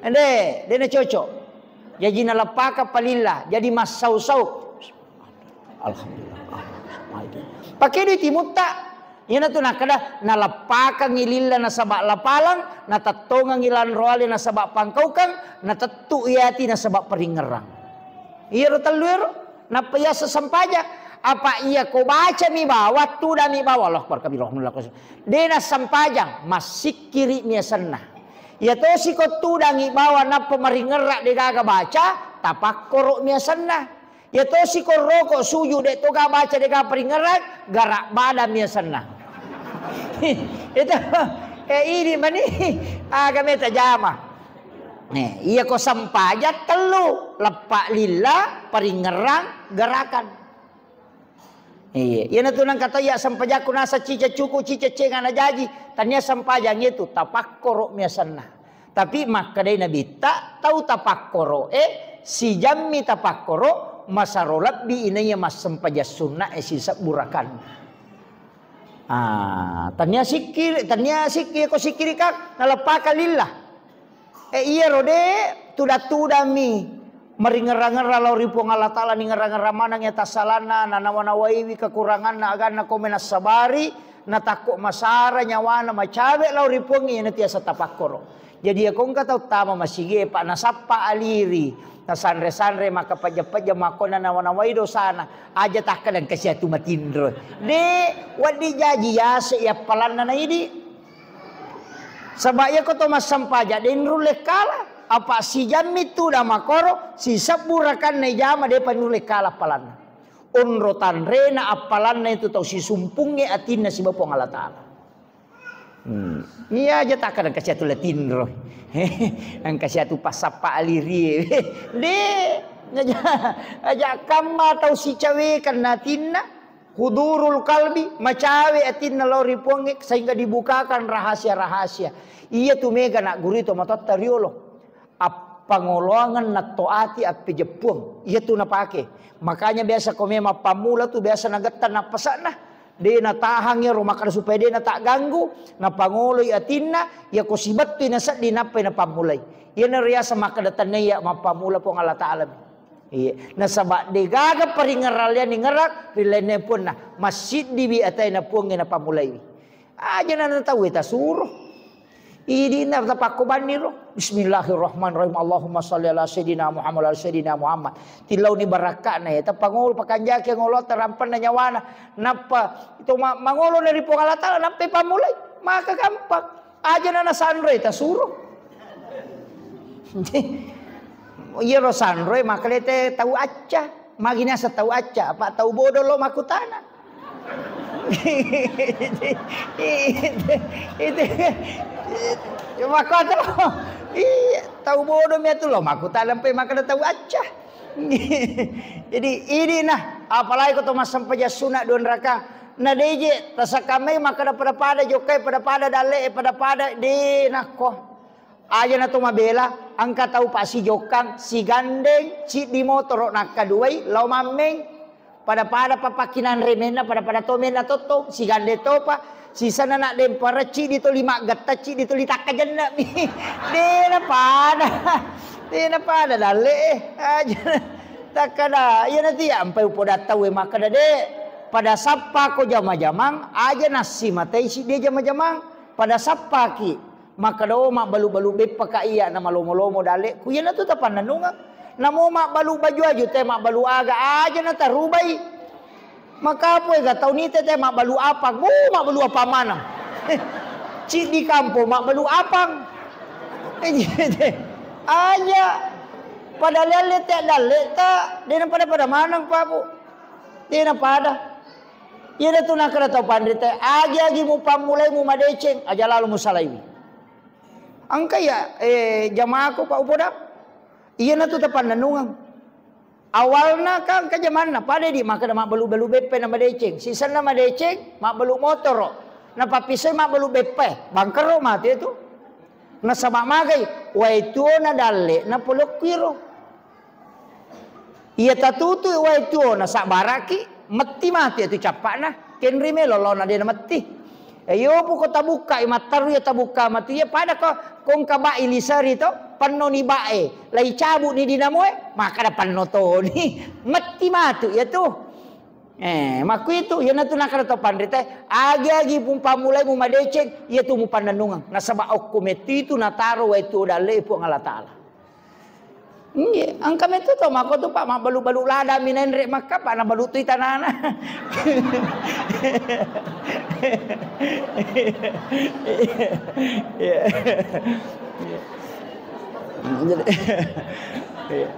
De, dena cocok. Jaji naleppakang pa lilla, jadi massau-sau. Alhamdulillah. Pakedoi timutta. Iyanatu nakkeda, naleppakangngi lilla nasaba lapalang, natettongengngi lanro ale nasaba pangkaukang, natettu'i ati nasaba paringngerang. Iyaro tellu ero, nappa iyaseng sempajang. Apa iya ko bacami bawang, tudami bawang, Allahu Akbar kabira, Alhamdulillah. De nassempajang, massikkiri'mi asenna. Iya tosi ko tudangi bawang nappa maringngerang degaga baca, tapakkoro'mi asenna. Iya tosi ko roko suju de toga baca degaga paringngerang, garak badami asenna. Itu, eh, ini mani, aga meta jama. Nih, iya ko sempajang tellu, leppa lilla, paringngerang, gerakan. Iya, iyanatu nengka tau iya sempajakku naseng ciceng cuku, ciceng cenga najaji, tania sempajang itu tapakkoro'mi asenna. Tapi makkedai Nabitta, tau tapakkoro'e, sijammi tapakkoro, masaro lebbi inaiya massempajang sunna e sisebbu rakanna. Ah, tania sikki, tania sikki, ko sikkiri kang, naleppakang lillah. Eh, iyaro de tudang-tudammi maringerra-ngerra lao ri Puang Allah Taala, ningerra-ngerra maneng iya tassalanna, nanawa-nawaiwi kekuranganna, aganna kome nassabari, natakko masara nyawana, macawe lao ri Puang, iyanatu yaseng tapakkoro. Jadi, iya ko engka tau tama masigi, Pak, nasappa aliri, nasanre-sanre, makkapejja-pejja, makkona nawa-nawai dosana, aja takkeda engka siatu matinro. De, wedding jaji yase yappalanna naidi. Saba iya ko to massempaja de nulle kala, apa sijammi tudang makkoro, sisebbu rakanna ijama depa nulle kala appalanna. Onro tanrena appalanna itu tau sisumpungnge atinna siba Puang Allah Taala. Hmm. Iya aja takkeda engka siatu latinro. Engka siatu passappa alirie. De, aja, aja kamma tau sicawekang atinna. Hudurul kalbi, macawe atinna lao ri Puangnge, sehingga dibukakan rahasia-rahasia. Iya tu mega nak guru itu matotta riolo. Appangoloangeng natto ati appejeppuang. Iya tu napake. Makanya biasa ko memang pammula tu biasa nagetta nappasakna. De natahang iyaro makkeda supaya de natagganggu, napangoloi atinna, iya ko sibettui nasedding nappai napammulai. Iyana riaseng makkeda tennia iya mappammula Puang Allah Taala. Iya. Nasaba degaga paringerrang liani ngerang ri lainna puanna. Massiddiwi ataena Puangnge napammulaiwi. Aja na tauwe tasuro. Idina tapakko banniro. Bismillahirrahmanirrahim. Allahumma salli ala sayyidina Muhammad, ala sayyidina Muhammad. Tillauni barakka'na ya. Tapangolo pakanjaki ngolo tarampanna nyawana. Nappa itu ma-, mangolo dari Puang Allah Taala, nappa pammulai. Maka gampang. Aja na nasanroi tasuro. Iyaro sanroi makkalete tau acca. Magi naseng tau acca, apa tau bodo lo makkutana. Itu, itu, itu, makkutana. Iya, tau bodo mi atu lo makkutana, mpai makkeda tau acca. Jadi, idi nah, apalagi ko to massempajang sunna dua rakaat. Na deje, tasakamai makkeda pada-pada jokkai, pada-pada dalle, pada-pada de nakko. Aja na to mabela, engka tau pasijokkang, sigandeng, ciddi motoro nakkaduai, lao mammeng, pada-pada papakkinanre menna, pada-pada to menna totto, sigandeng topa, sisanna nak dempara, ciddi to lima getta, ciddi to litakka jenna mi. Dena pada, dena pada dalle, eh. Aja takkada, iya nanti ya, ampai upoda tau, eh, makkada de, pada sappa ko jama-jamang, aja nassi matai si de jama-jamang, pada sappaki. Makkeda, "Oh, mabbalu-balu beppa ka iya na malomo-lomo dalle'ku." Iyanatu tapannennungeng. Namo mabbalu baju-aju te, mabbalu aga aja natarubai. Makapoi ga tau nite te mabbalu apang. Wuh, mabbalu apang maneng. Ciddi kampo mabbalu apang. Aja. Pada lalle te dalle ta, dena pada-pada maneng, Pak, Bu. Dena pada. Iyanatu nakkeda tau panrita, agi-agi mupammulai mumadeceng, aja lalo musalaiwi. Engka iya, eh, jamaahku, Pak, upoda? Iyanatu tapannennungeng. Awalna kan engka jamanna, pada di makkeda mabbalu-balu beppa na madeceng. Sisenna madeceng, mabbalu motoro. Napappisai mabbalu beppa, bangkero mate tu. Nasaba magai, wae tuona dalle, napolokkuiro. Iya tatutui wae tuo nasabbaraki, metti matu iya tu cappa'na, kenri melo laona de nametti. E, iyo puko tabukkai, matteru iya tabukka matu iya pada ko, kongka ba ilisari to, Pennoni bae, lai cabu ni dinamoe, makkada penno toni. Metti matu ya tu. Eh, makkuitu, iyanatu nakkada to panrita, agi-agi pung pammulai mumadeceng, iyatu mupannennungeng. Nasaba okko mettu itu nataro wai tu dalle Puang Allah Taala. Nggih, engka mettu to mako tu, Pak, mabbalu-balu lada minenre makka, Pak, nabalu tu tanana. Iya. Iya. Jadi, iya.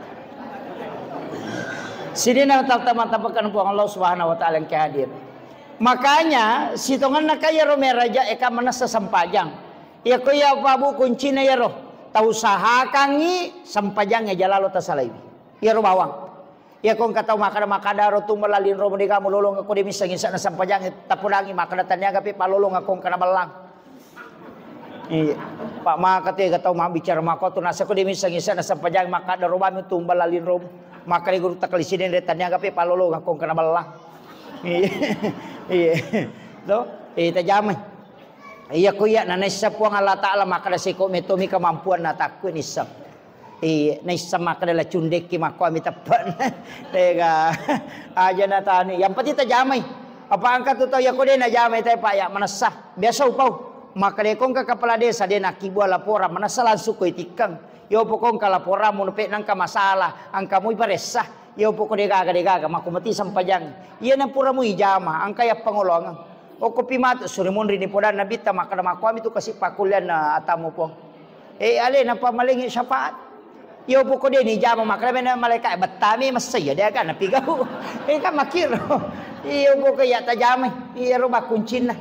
Sidina tatta-, tappakeng Puang Allah Subhanahu wa Ta'ala yang hadir. Makanya, sitongenna ka iyaro meraja eka manessa sempajang. Iyako iya, Pak Bu, kuncina iyaro. Tausahakangngi sempajang eja lalo tasalaiwi. Iyaro bawang. Iyako engka tau makkada-makkada ro tu melalin romo de kamu lolong ko de misseng isana sempajang tapudangi makkada taniaga pe palolong ko engka na bellang. Iya. Pak, maka tega tau mabbicara mako tu nasa ko de misseng isana sempajang makkada robami tu melalin romo. Makkada guru takali sini de taniaga pe palolong ko engka na bellang. Iya. Iya. To, eh, tajamai. Iya ko iya, na naisseng Puang Allah Ta'ala makkada seko metomi kemampuan na takku nisseng. Iya, naisseng makkada la cundekki makkuami teppe'na. Tega. Aja na tani. Yang penting tajamai. Apa engka tu tau iya ko de najamai tai, Pak, ya manessa. Biasa upau. Makkada ko engka kepala desa de nakkibua laporan, manessa langsung ko itikkeng. Yo pokok engka laporan mun pe nangka masalah, engka mui paressa. Iya poko de gaga, de gaga, makko mati sempajang. Iya na pura mui jama, engka iya pangoloangeng. Okko pi matu suri monri ni podanna bitta makkada makkuami tu kasi pakkullianna atamu Puang. Eh, ale napa malengi syafaat. Iya poko de ni jama makkada mena malaikat bettami messa iya de aga na pigau. Eh, kan makkiro. Iya poko iya tajamai. Iya ro bakkuncinna.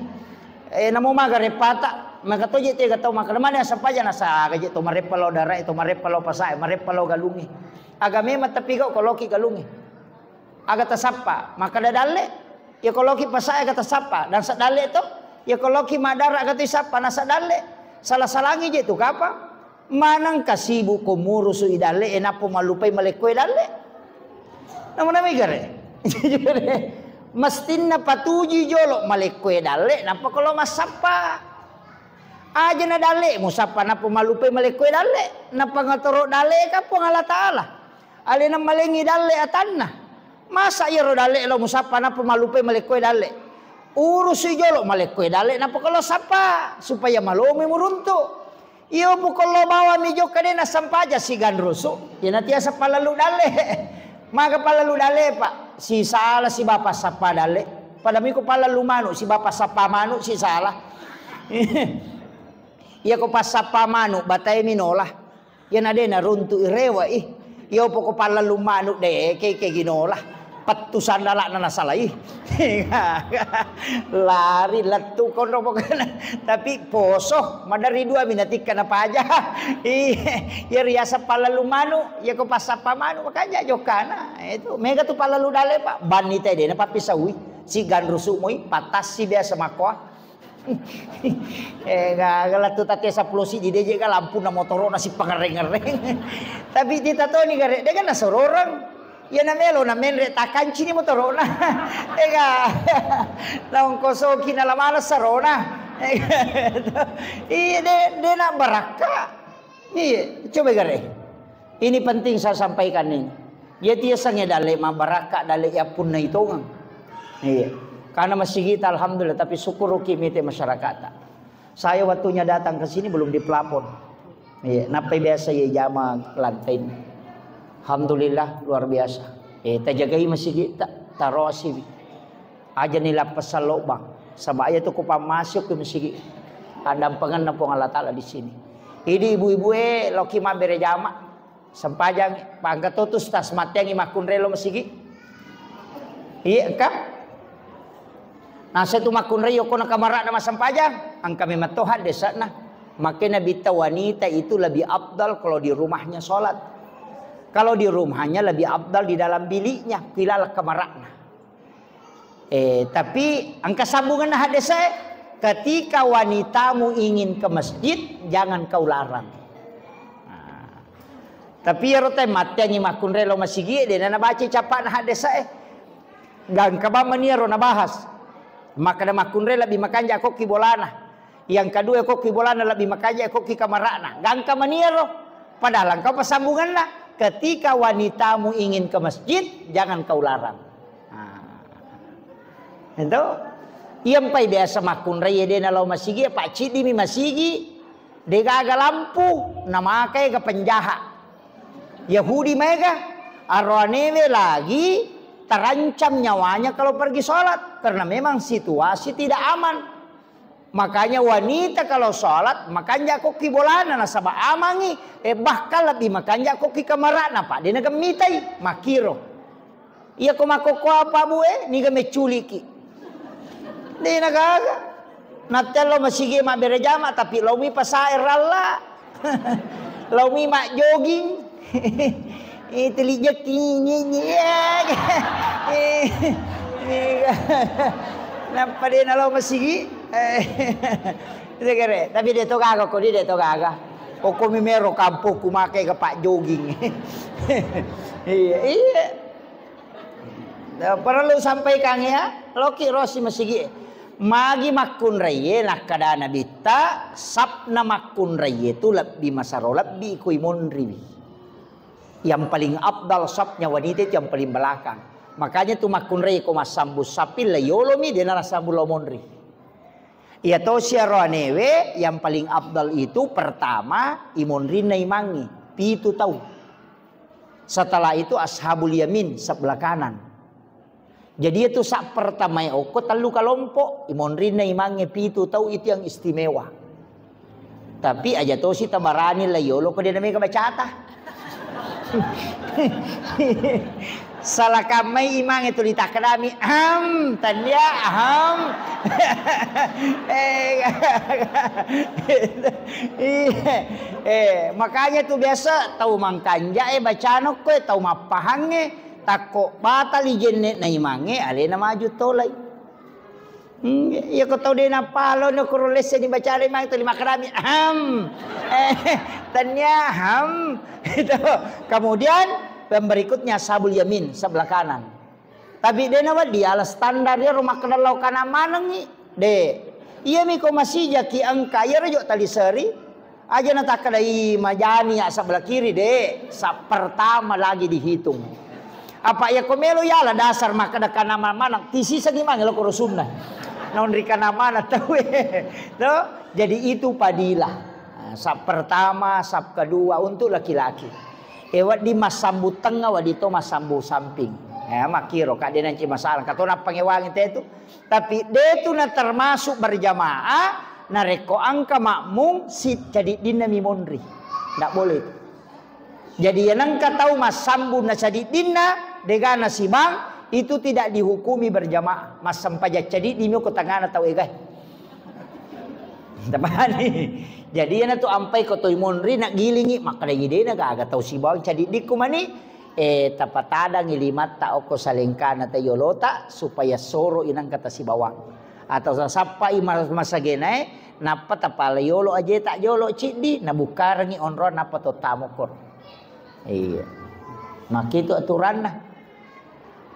Eh, namo maga repata. Maka toje tega tau makkada mana sempajang nasa gaje to mareppa lao darai, to mareppa lao pasae, mareppa lao galungi. Aga memang tapigau ko loki galungnge. Aga tasappa, makkada dalle. Iya ko loki pasae aga tasappa, dan sa dalle to. Iya ko loki madara aga tu isappa, nasa dalle. Salah-salangi je tu kapa. Maneng kasibu ko murusu i dalle, e nappo mallupai malekko e dalle. Nama-nama igare. Mestinna patuju jolo malekko e dalle, nappa ko lo massappa. Aja na dalle musappa nappa mallupai malekko e dalle, nappa ngatoro dalle ka Puang Allah Taala. Alena malengi dalle atanna. Masa iyaro dalle lo musappa nappa mallupai malekko e dalle? Urusi jolo malekko e dalle nappa ko lo sappa supaya malomi muruntu. Iyo muko lo bawami jokka de nassempajang siganrusu. Iyana tiasa pallalu dalle. Maga pallalu dalle, Pak? Sisala siba passappa dalle. Pada miko pallalu manu siba passappa manu sisala. Iya ko passappa manu batae minola. Iyana de naruntu i rewa i. Iya poko pallalu manu de ke ke ginola. Pettu sandala'na nasalai. Lari lettu konro pokokna. Tapi poso madari dua minatikka napaja. Iya, iya riasa pallalu manu, iya ko passappa manu makanja jokkana. Itu mega tu pallalu dalle, Pak. Banni tede na pappisaui. Siganrusu moi patassi biasa makkoa. Eh, ga, ga lettu tatte seppulo siddi de je ga lampuna motoro'na sipangerreng-ngerreng. Tapi tita toni gare, de ga nasororeng. Iya na melo na menre takancini motoro'na. Eh, ga. Naongkosoki na lamala sarona. Eh, ga. Iya de, de na barakka. Iya, coba gare. Ini penting saya sampaikan ini. Jadi yasengnge dalle mabarakka, dalle yappunnai tongeng. Iya. Karena masigita alhamdulillah, tapi syukuruki mite masyarakat. Saya waktunya datang ke sini belum dipelapor. Iya, nappai biasa ya jama lantai. Alhamdulillah luar biasa. Eh, tajagai masigi ta, tarosi. Aja ni lappa sallobbang. Saba iya tu ko pammasio ki masigi. Addampengenna Puang Allah Taala di sini. Idi ibu-ibu e loki mabbere jama. Sempajang pangka totus tas matteangi makkunrai lo masigi. Iya engka. Nasa tu makkunrai yoko na kamarana masempajang. Engka memang tohan desana. Makanya bitta wanita itu lebih afdal kalau di rumahnya sholat. Kalau di rumahnya lebih afdal di dalam biliknya. Kilala kamarana. Eh, tapi engka sambunganna haddesae, ketika wanitamu ingin ke masjid, jangan kau larang. Nah, tapi iyaro tae matteangi makkunrai lo masigi, de na nabaca cappana haddesae. Gangka bang mani iyaro nabahas. Makkada makkunrai lebbi makanja kokki bolana. Yang kedua kokki bolana lebbi makanja kokki kamarana. Gangka mani iyaro. Padahal engkau passambunganna, ketika wanitamu ingin ke masjid, jangan kau larang. Nah, itu. Iya mpai biasa makkunrai de nalao masigi, apa ciddi mi masigi, de gaga lampu, namakai ke penjaha. Yahudi maega, aroanewe lagi terancam nyawanya kalau pergi sholat, karena memang situasi tidak aman. Makanya wanita kalau sholat, makanja kokki bolana, nasaba amangi, eh, bahkan lebih makanja kokki kamarana, Pak, de nagemmitai, makkiro. Iya ko makkokko apa, Bu, eh, niga mecculiki. De nagaga. Nattello masigi mabbere jama, tapi laomi pasae ralla. Laomi majjoging. Eh, tuli jekki, nyi, nyi, ya. Eh, eh, nappa de nalao masigi. Eh, segere. Tapi de to gaga, ko de, de to gaga. Kokko mi mero kampokku make ga pak jogging. Iya, iya. Nah, perlu sampaikan ya, loki rosi masigi. Magi makkunraiye, nakkada Nabitta, sapna makkunraiye tu lebbi masaro lebbi kui monriwi. Yang paling afdal sapnya wanita itu yang paling belakang. Makanya tu makkunrai ko massambu sappi la yolomi, de nala sambu lao monri. Iya tosi aroanewe yang paling afdal itu pertama imonrinna imangi, pitu tau. Setelah itu ashabul yamin, sebelah kanan. Jadi itu sak pertama okko tellu kelompok, imonrinna imangi pitu tau itu yang istimewa. Tapi aja tosi tabarani la yolo ko de namega bacata. Salah kammai imangi tuli takkedami, "Ahem, tania, ahem." Eh, iya. Eh, makanya tu biasa tau mangkanja e bacana ko e, tau mappahangnge, takko batali jenne na imange, alena maju tolai. Hmm, iya ko tau de napalo no kuro lesse ni bacana imange, tuli makkedami, "Ahem." Eh, tania, ahem. Itu. Kemudian yang berikutnya ashabul yamin, sebelah kanan. Tapi de nawedding ala standar iyaro makkeda lao kana manengngi. De. Iyami ko masijaki engka iyaro jo tali seri. Aja natakkedai majani ya sebelah kiri de. Sa pertama lagi dihitung. Apa iya ko melo yala dasar makkeda kana maneng, tisisengi mange lo ko rusunna. Naonri kana maneng tauwe. To? Jadi itu padilah. Nah, saf pertama, saf kedua untuk laki-laki. E, wedding massambu tengnga, wedding to massambu samping. Ya, makkiro, kak, de nanci masalah. Kato nappangewangi tetu. Tapi de tu na termasuk berjamaah, narekko engka makmum, si cadiddinna mi monri. Ndak boleh itu. Jadi, yang engka tau massambu na cadiddinna, degana sibang, itu tidak dihukumi berjamaah. Massempajang cadiddi mi ko tengana tau egae. Tapahani. Jadi, iyana tu ampai ko toi monri, naggilingi, makkedangi dena gaga tau sibawang cadiddikku mani, eh, tapatadangi limatta okko salengkana ta yolota, supaya soro inangka tasibawang. Atau sasappai ma-, masagenae, nappa tapala yolo ajeta jolo ciddi, nabukkarengi onroang, nappa to tamokoro. Iya. Makkitu aturanna.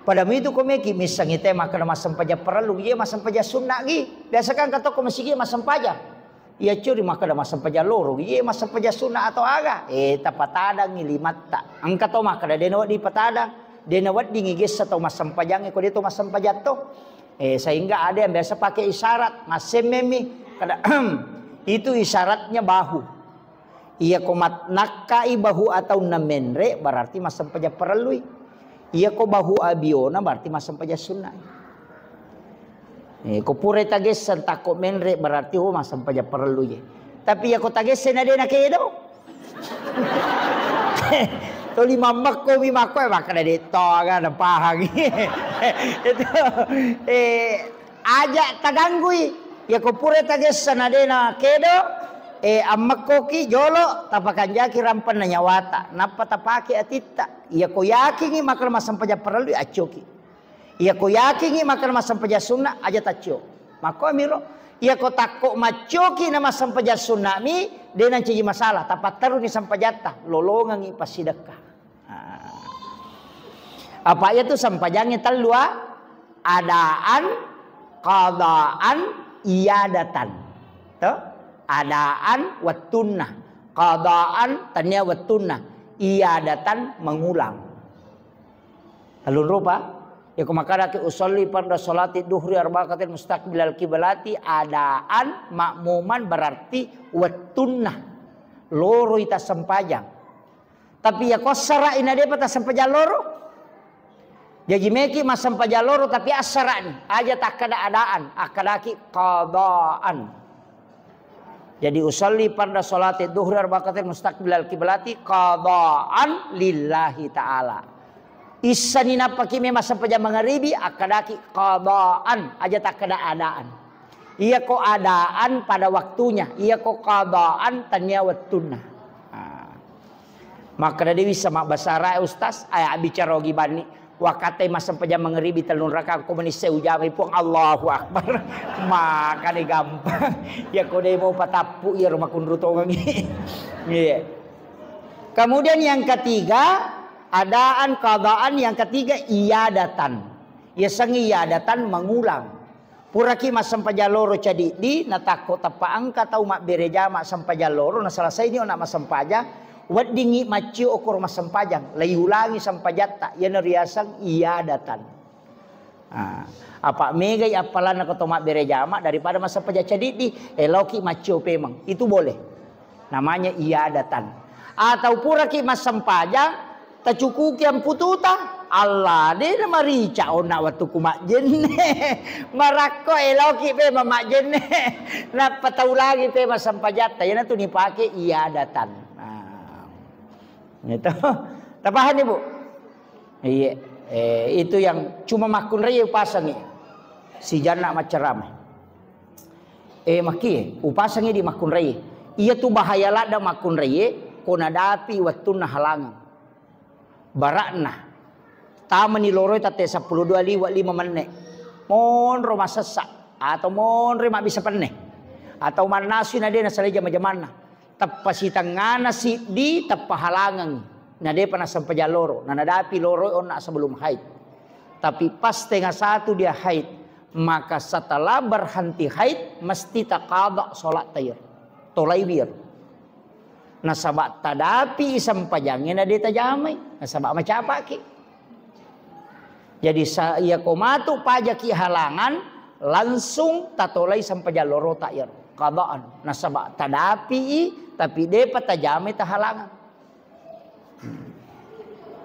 Pada mitu ko meki missengi te makkeda massempajang parellu, iya massempajang sunna gi. Biasa kan katokko masigi massempajang. Iya curi makkeda massempajang loro, iya massempajang sunna atau aga. Eh, tapatadangi limatta. Engka to makkeda dena wedding patadang, dena weddingi gessa tau massempajangnge ko de to massempajang to. Eh, sehingga ada yang biasa pakai isyarat, massemmemi. Kada, itu isyaratnya bahu. Iya ko mat-, nakkai bahu ataunna menre, berarti massempajang parellui. Iya ko bahu abiona, berarti massempajang sunna. Eh, ko pura tagessang takko menre, berarti ho massempajang parellui. Tapi iya ko tagessang na de nakedo. Toli mammekko mi makko, eh, makkeda de to aga napahangi. Itu, eh, Aja taganggui. Yako pura tagessa na de nakedo, eh, ammekkoki jolo, tapakanjaki rampenna nyawata, nappa tapake atitta. Yako yakingi makkeda massempajang parellui, accoki. Yako yakingi makkeda massempajang sunna, aja taccio. Makkoamiro. Yako takko maccoki na massempajang sunnami, de nancaji masalah, tapatteruni sempajatta, lolongengi passidekka. Ah. Apa iyatu sempajangnge tellu, ah? Adaan, qadaan, iadatan. To? Adaan wettunna. Qadaan, tania wettunna. Iadatan, mengulang. Tellung rupa. Yako makadaki usolli farda salati duhri arba rakaat mustaqbilal kiblati adaan makmuman, berarti wettunna loroi tassempajang. Tapi yako assara'i na depa tassempajang loro, jaji meki massempajang loro tapi assara'ni, aja takkada adaan, akkadaki qadaan. Jadi usolli farda salati duhri arba rakaat mustaqbilal kiblati qadaan lillahi ta'ala. Issani nappaki memang sempajang mangaribi, akkadaki qadaan, aja takkada adaan. Iyako adaan pada waktunya, iyako qadaan tania wettunna. Ah. Makkeda de wissa mabbasara, Ustaz, aya bicara ogi banni. Wakatai massempajang mangaribi tellung rakaat, ko menissai ujamai Puang, Allahu Akbar. Makani gampang. Yako de mau patappu, iyaro makunru tongengi. Iya. Kemudian yang ketiga, adaan, qadaan, yang ketiga iadatan. Yasengnge iadatan, mengulang. Puraki massempajang loro cadiddi, natakko teppa engka tau mabbere jama sempajang loro, nasalasaini ona massempajang, weddingngi maccio okoro massempajang, laiulangi sempajatta, iyana riaseng iadatan. Ah, apa megai appalanna ko to mabbere jama daripada massempajang cadiddi, eloki maccio pemeng. Itu boleh. Namanya iadatan. Atau puraki massempajang, tacukuki ampututa, Allah, de na marica onna wettuku majjenne. Marakko eloki pe mamajjenne. Nappa taulangi pe massempajatta, iyanatu nipake iadatan. Nah. Itu. Tapahani, Bu? Iya. Eh, itu yang cuma makkunrai upasangi. Si Janna maccarama. Eh, makkie, upasangi di makkunrai. Iya tu bahaya ladda makkunrai, ko nadapi wettunna halangang. Barakna. Tamani loroi tette seppulo dua liwa lima menne. Monro masessa atau monro mabbissa penne. Atau mannasui na de nasalai jama-jamanna. Teppa sitengngana siddi, teppa halangengngi. Na depa nassempajang loro, na nadapi loroi onna sebelum haid. Tapi pas tengah satu dia haid, maka setelah berhenti haid, mesti taqadha sholat tayar. Tolai wir. Nasaba tadapi sempajangnge na de tajamai. Nasaba macapaki. Jadi sa-, iya ko matu pajaki halangan, langsung tatolai sempajang lorota iyaro. Qadaan. Nasaba tadapi i, tapi depa tajamai tahalangan.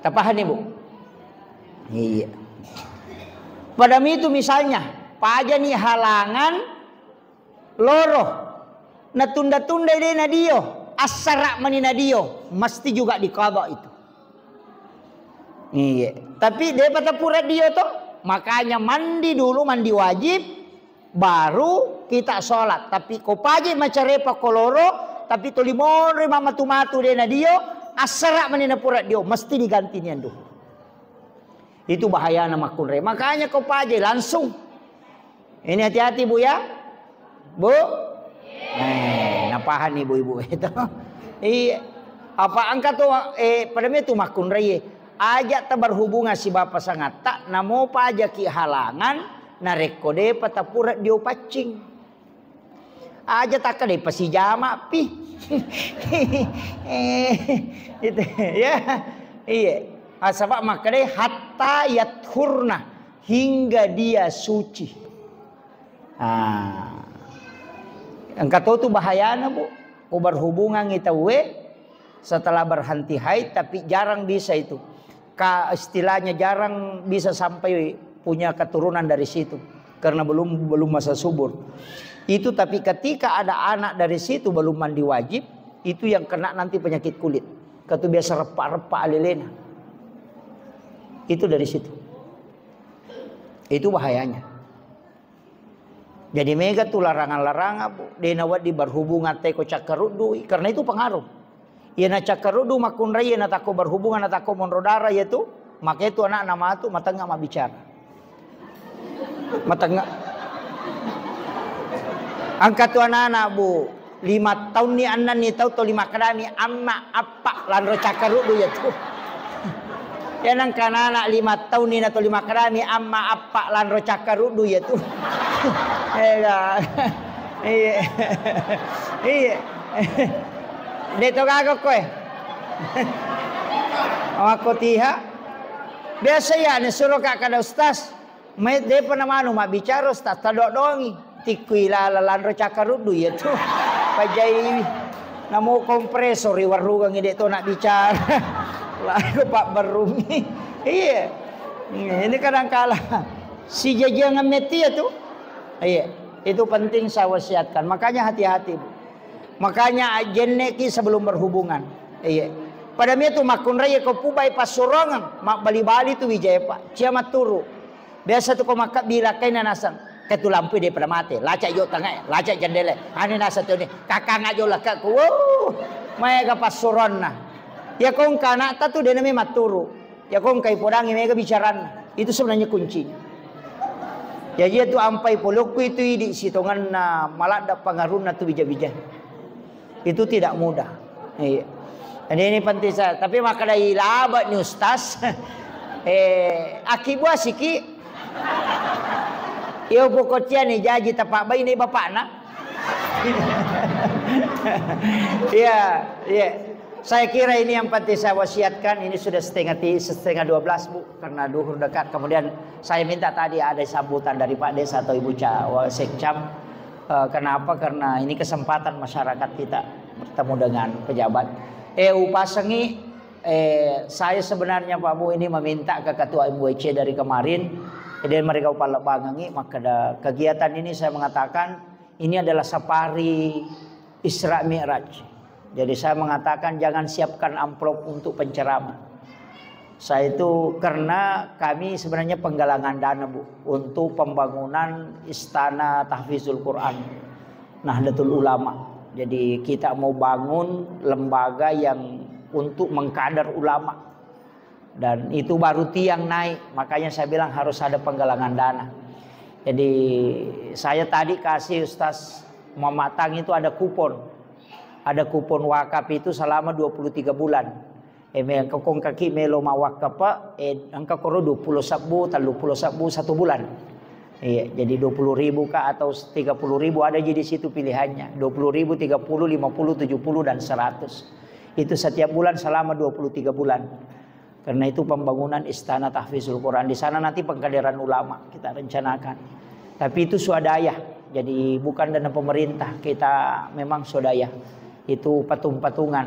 Tapahani, Bu? Iya. Pada mitu misalnya, pajani halangan, loro, natunda-tunda de nadio, assara mani nadio, mesti juga diqadha itu. Iya. Tapi depa tapura dio to, makanya mandi dulu, mandi wajib, baru kita sholat. Tapi ko paje macarepa ko loro, tapi toli monroi mamatu-matu de nadio, assara mani napura dio, mesti diganti nian duhur. Itu bahayana makkunrai. Makanya ko paje langsung. Ini hati-hati, Bu, ya. Bu? Eh, napahani ibu-ibu itu. Iya. Apa engka tu, eh, pada itu makkunrai. Aja ta berhubungan si bapa sangatta, namo pajaki halangan, narekko depa tapura dio paccing. Aja takka de pasijama pi. Eh, itu, ya. Iya. Ah, sebab makkedai hatta yathurna, hingga dia suci. Ah. Engka to tu bahayana, Bu. Ko berhubungan i tauwe setelah berhenti haid, tapi jarang bisa itu. Ka-, istilahnya jarang bisa sampai punya keturunan dari situ karena belum, belum masa subur. Itu, tapi ketika ada anak dari situ belum mandi wajib, itu yang kena nanti penyakit kulit. Katu biasa repa-repa alelena. Itu dari situ. Itu bahayanya. Jadi mega tu larangan-larangan, Bu. De nawedding berhubungan teko cakkaruddu, karena itu pengaruh. Iya na cakkaruddu makkunrai, iya na takko berhubungan, na takko monro darah, iya tu, maka itu anak na matu matengnga mabbicara. Matengnga. Engka tu anak-anak, Bu. Lima taunni, ennenni tau toli makkedami, "Amma, appa, lanro cakkaruddu iya tu." Iya nengka anak lima taunni na toli makkedami, "Amma, appa, lanro cakkaruddu iya tu." Iya. Iya. Iya. De' to gaga koe. Makkotiha. Biasa ya, ne suro ka kada ustaz. Mai depa namanu mabbicara, ustaz, taddo-dongi. Tikkui lala lanro cakkaruddu iya tu. Pajai namo kompresor i warrugang de' to nak bicara. Lalu Pak Berrumi. Iya. Ini kadangkala sijajiangan metti ya tu. Iya. Itu penting saya wasiatkan. Makanya hati-hati, Bu. Makanya jenneki sebelum berhubungan. Iya. Pada mia tu makkunrai ko pubai passurongeng, mabbali-bali tu wijaya, Pak. Cia matturu. Biasa tu ko makkabbi lakkaina naseng, ke tu lampu de' pada mate, lacak jo tangai, lacak jendele. Anu naseng tu ni, kakang aja lakka ku. Wow, maega passuronna. Ya kongka anakta tu de' nami matturu. Ya kongka ipodangi maega bicaranna. Itu sebenarnya kuncinya. Ya iya tu ampai polokku itu idi sitonganna maladda pangarunna tu bija-bija. Itu tidak mudah. Iya. Jadi ini penting saya. Tapi makkadai laba ni ustaz. Eh, aki buah siki. Iyo pokotia ni jaji tapak bayi ni bapakna. Iya, iya. Saya kira ini yang penting saya wasiatkan. Ini sudah setengah ti-, setengah dua belas, Bu, karena duhur dekat. Kemudian saya minta tadi ada sambutan dari Pak Desa atau Ibu Ca-, Wa-, Sekcam. Eh, kenapa? Karena ini kesempatan masyarakat kita bertemu dengan pejabat. Eh, upasengi, eh, saya sebenarnya, Pak Bu, ini meminta ke Ketua M W C dari kemarin, eh, dan mereka upalebbangengi, maka ada kegiatan ini saya mengatakan ini adalah safari Isra Mi'raj. Jadi saya mengatakan jangan siapkan amplop untuk penceramah. Saya itu karena kami sebenarnya penggalangan dana, Bu, untuk pembangunan Istana Tahfizul Quran Nahdlatul Ulama. Jadi kita mau bangun lembaga yang untuk mengkader ulama. Dan itu baru tiang naik, makanya saya bilang harus ada penggalangan dana. Jadi saya tadi kasih Ustaz Muhammad Tang itu ada kupon. Ada kupon wakaf itu selama dua puluh tiga bulan. Eh, me-, engka kongkaki melo mawakkapa, eh, engka koro dua puluh sebbu, tellu puluh sebbu satu bulan. Iya, jadi dua puluh ribu kah atau tiga puluh ribu ada ji di situ pilihannya. Dua puluh ribu, tiga puluh, lima puluh, tujuh puluh, dan seratus. Itu setiap bulan selama dua puluh tiga bulan. Karena itu pembangunan Istana Tahfizul Quran. Di sana nanti pengkaderan ulama kita rencanakan. Tapi itu swadaya. Jadi bukan dana pemerintah. Kita memang swadaya. Itu patung-patungan.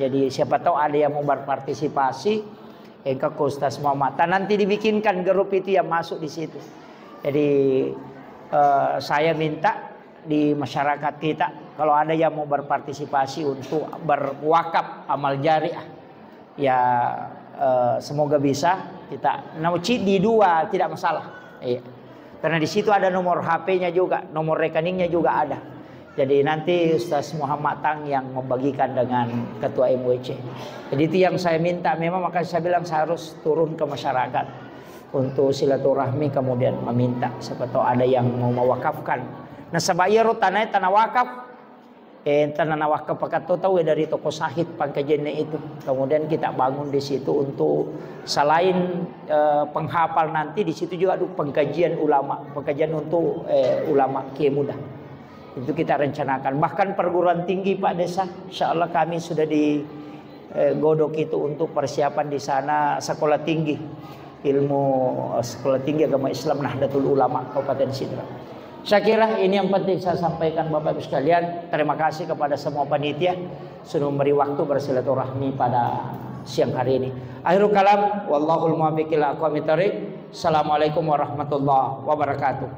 Jadi siapa tahu ada yang mau berpartisipasi. Engka ko Ustaz Muhammad. Dan nanti dibikinkan grup itu yang masuk di situ. Jadi, eh, saya minta di masyarakat kita, kalau ada yang mau berpartisipasi untuk berwakaf amal jariah, ya, eh, semoga bisa kita, nah, ciddi dua, tidak masalah. Iya. Karena di situ ada nomor H P-nya juga, nomor rekeningnya juga ada. Jadi nanti Ustaz Muhammad Tang yang membagikan dengan Ketua M W C. Jadi itu yang saya minta memang, makanya saya bilang saya harus turun ke masyarakat untuk silaturahmi, kemudian meminta siapa tahu ada yang mau mewakafkan. Nasaba iyaro tanae tana wakaf, eh, tana nawakaf pakatto tau dari toko Sahid Pangkajene itu. Kemudian kita bangun di situ untuk selain, eh, penghafal, nanti di situ juga ada pengkajian ulama, pengkajian untuk, eh, ulama kiai muda. Itu kita rencanakan. Bahkan perguruan tinggi, Pak Desa, insya Allah kami sudah di, eh, godok itu untuk persiapan di sana sekolah tinggi ilmu, eh, sekolah tinggi agama Islam Nahdlatul Ulama Kabupaten Sidrap. Saya kira ini yang penting saya sampaikan, Bapak Ibu sekalian. Terima kasih kepada semua panitia sudah memberi waktu bersilaturahmi pada siang hari ini. Akhirul kalam, wallahul muwaffiq ila aqwamit thariq. Assalamualaikum warahmatullahi wabarakatuh.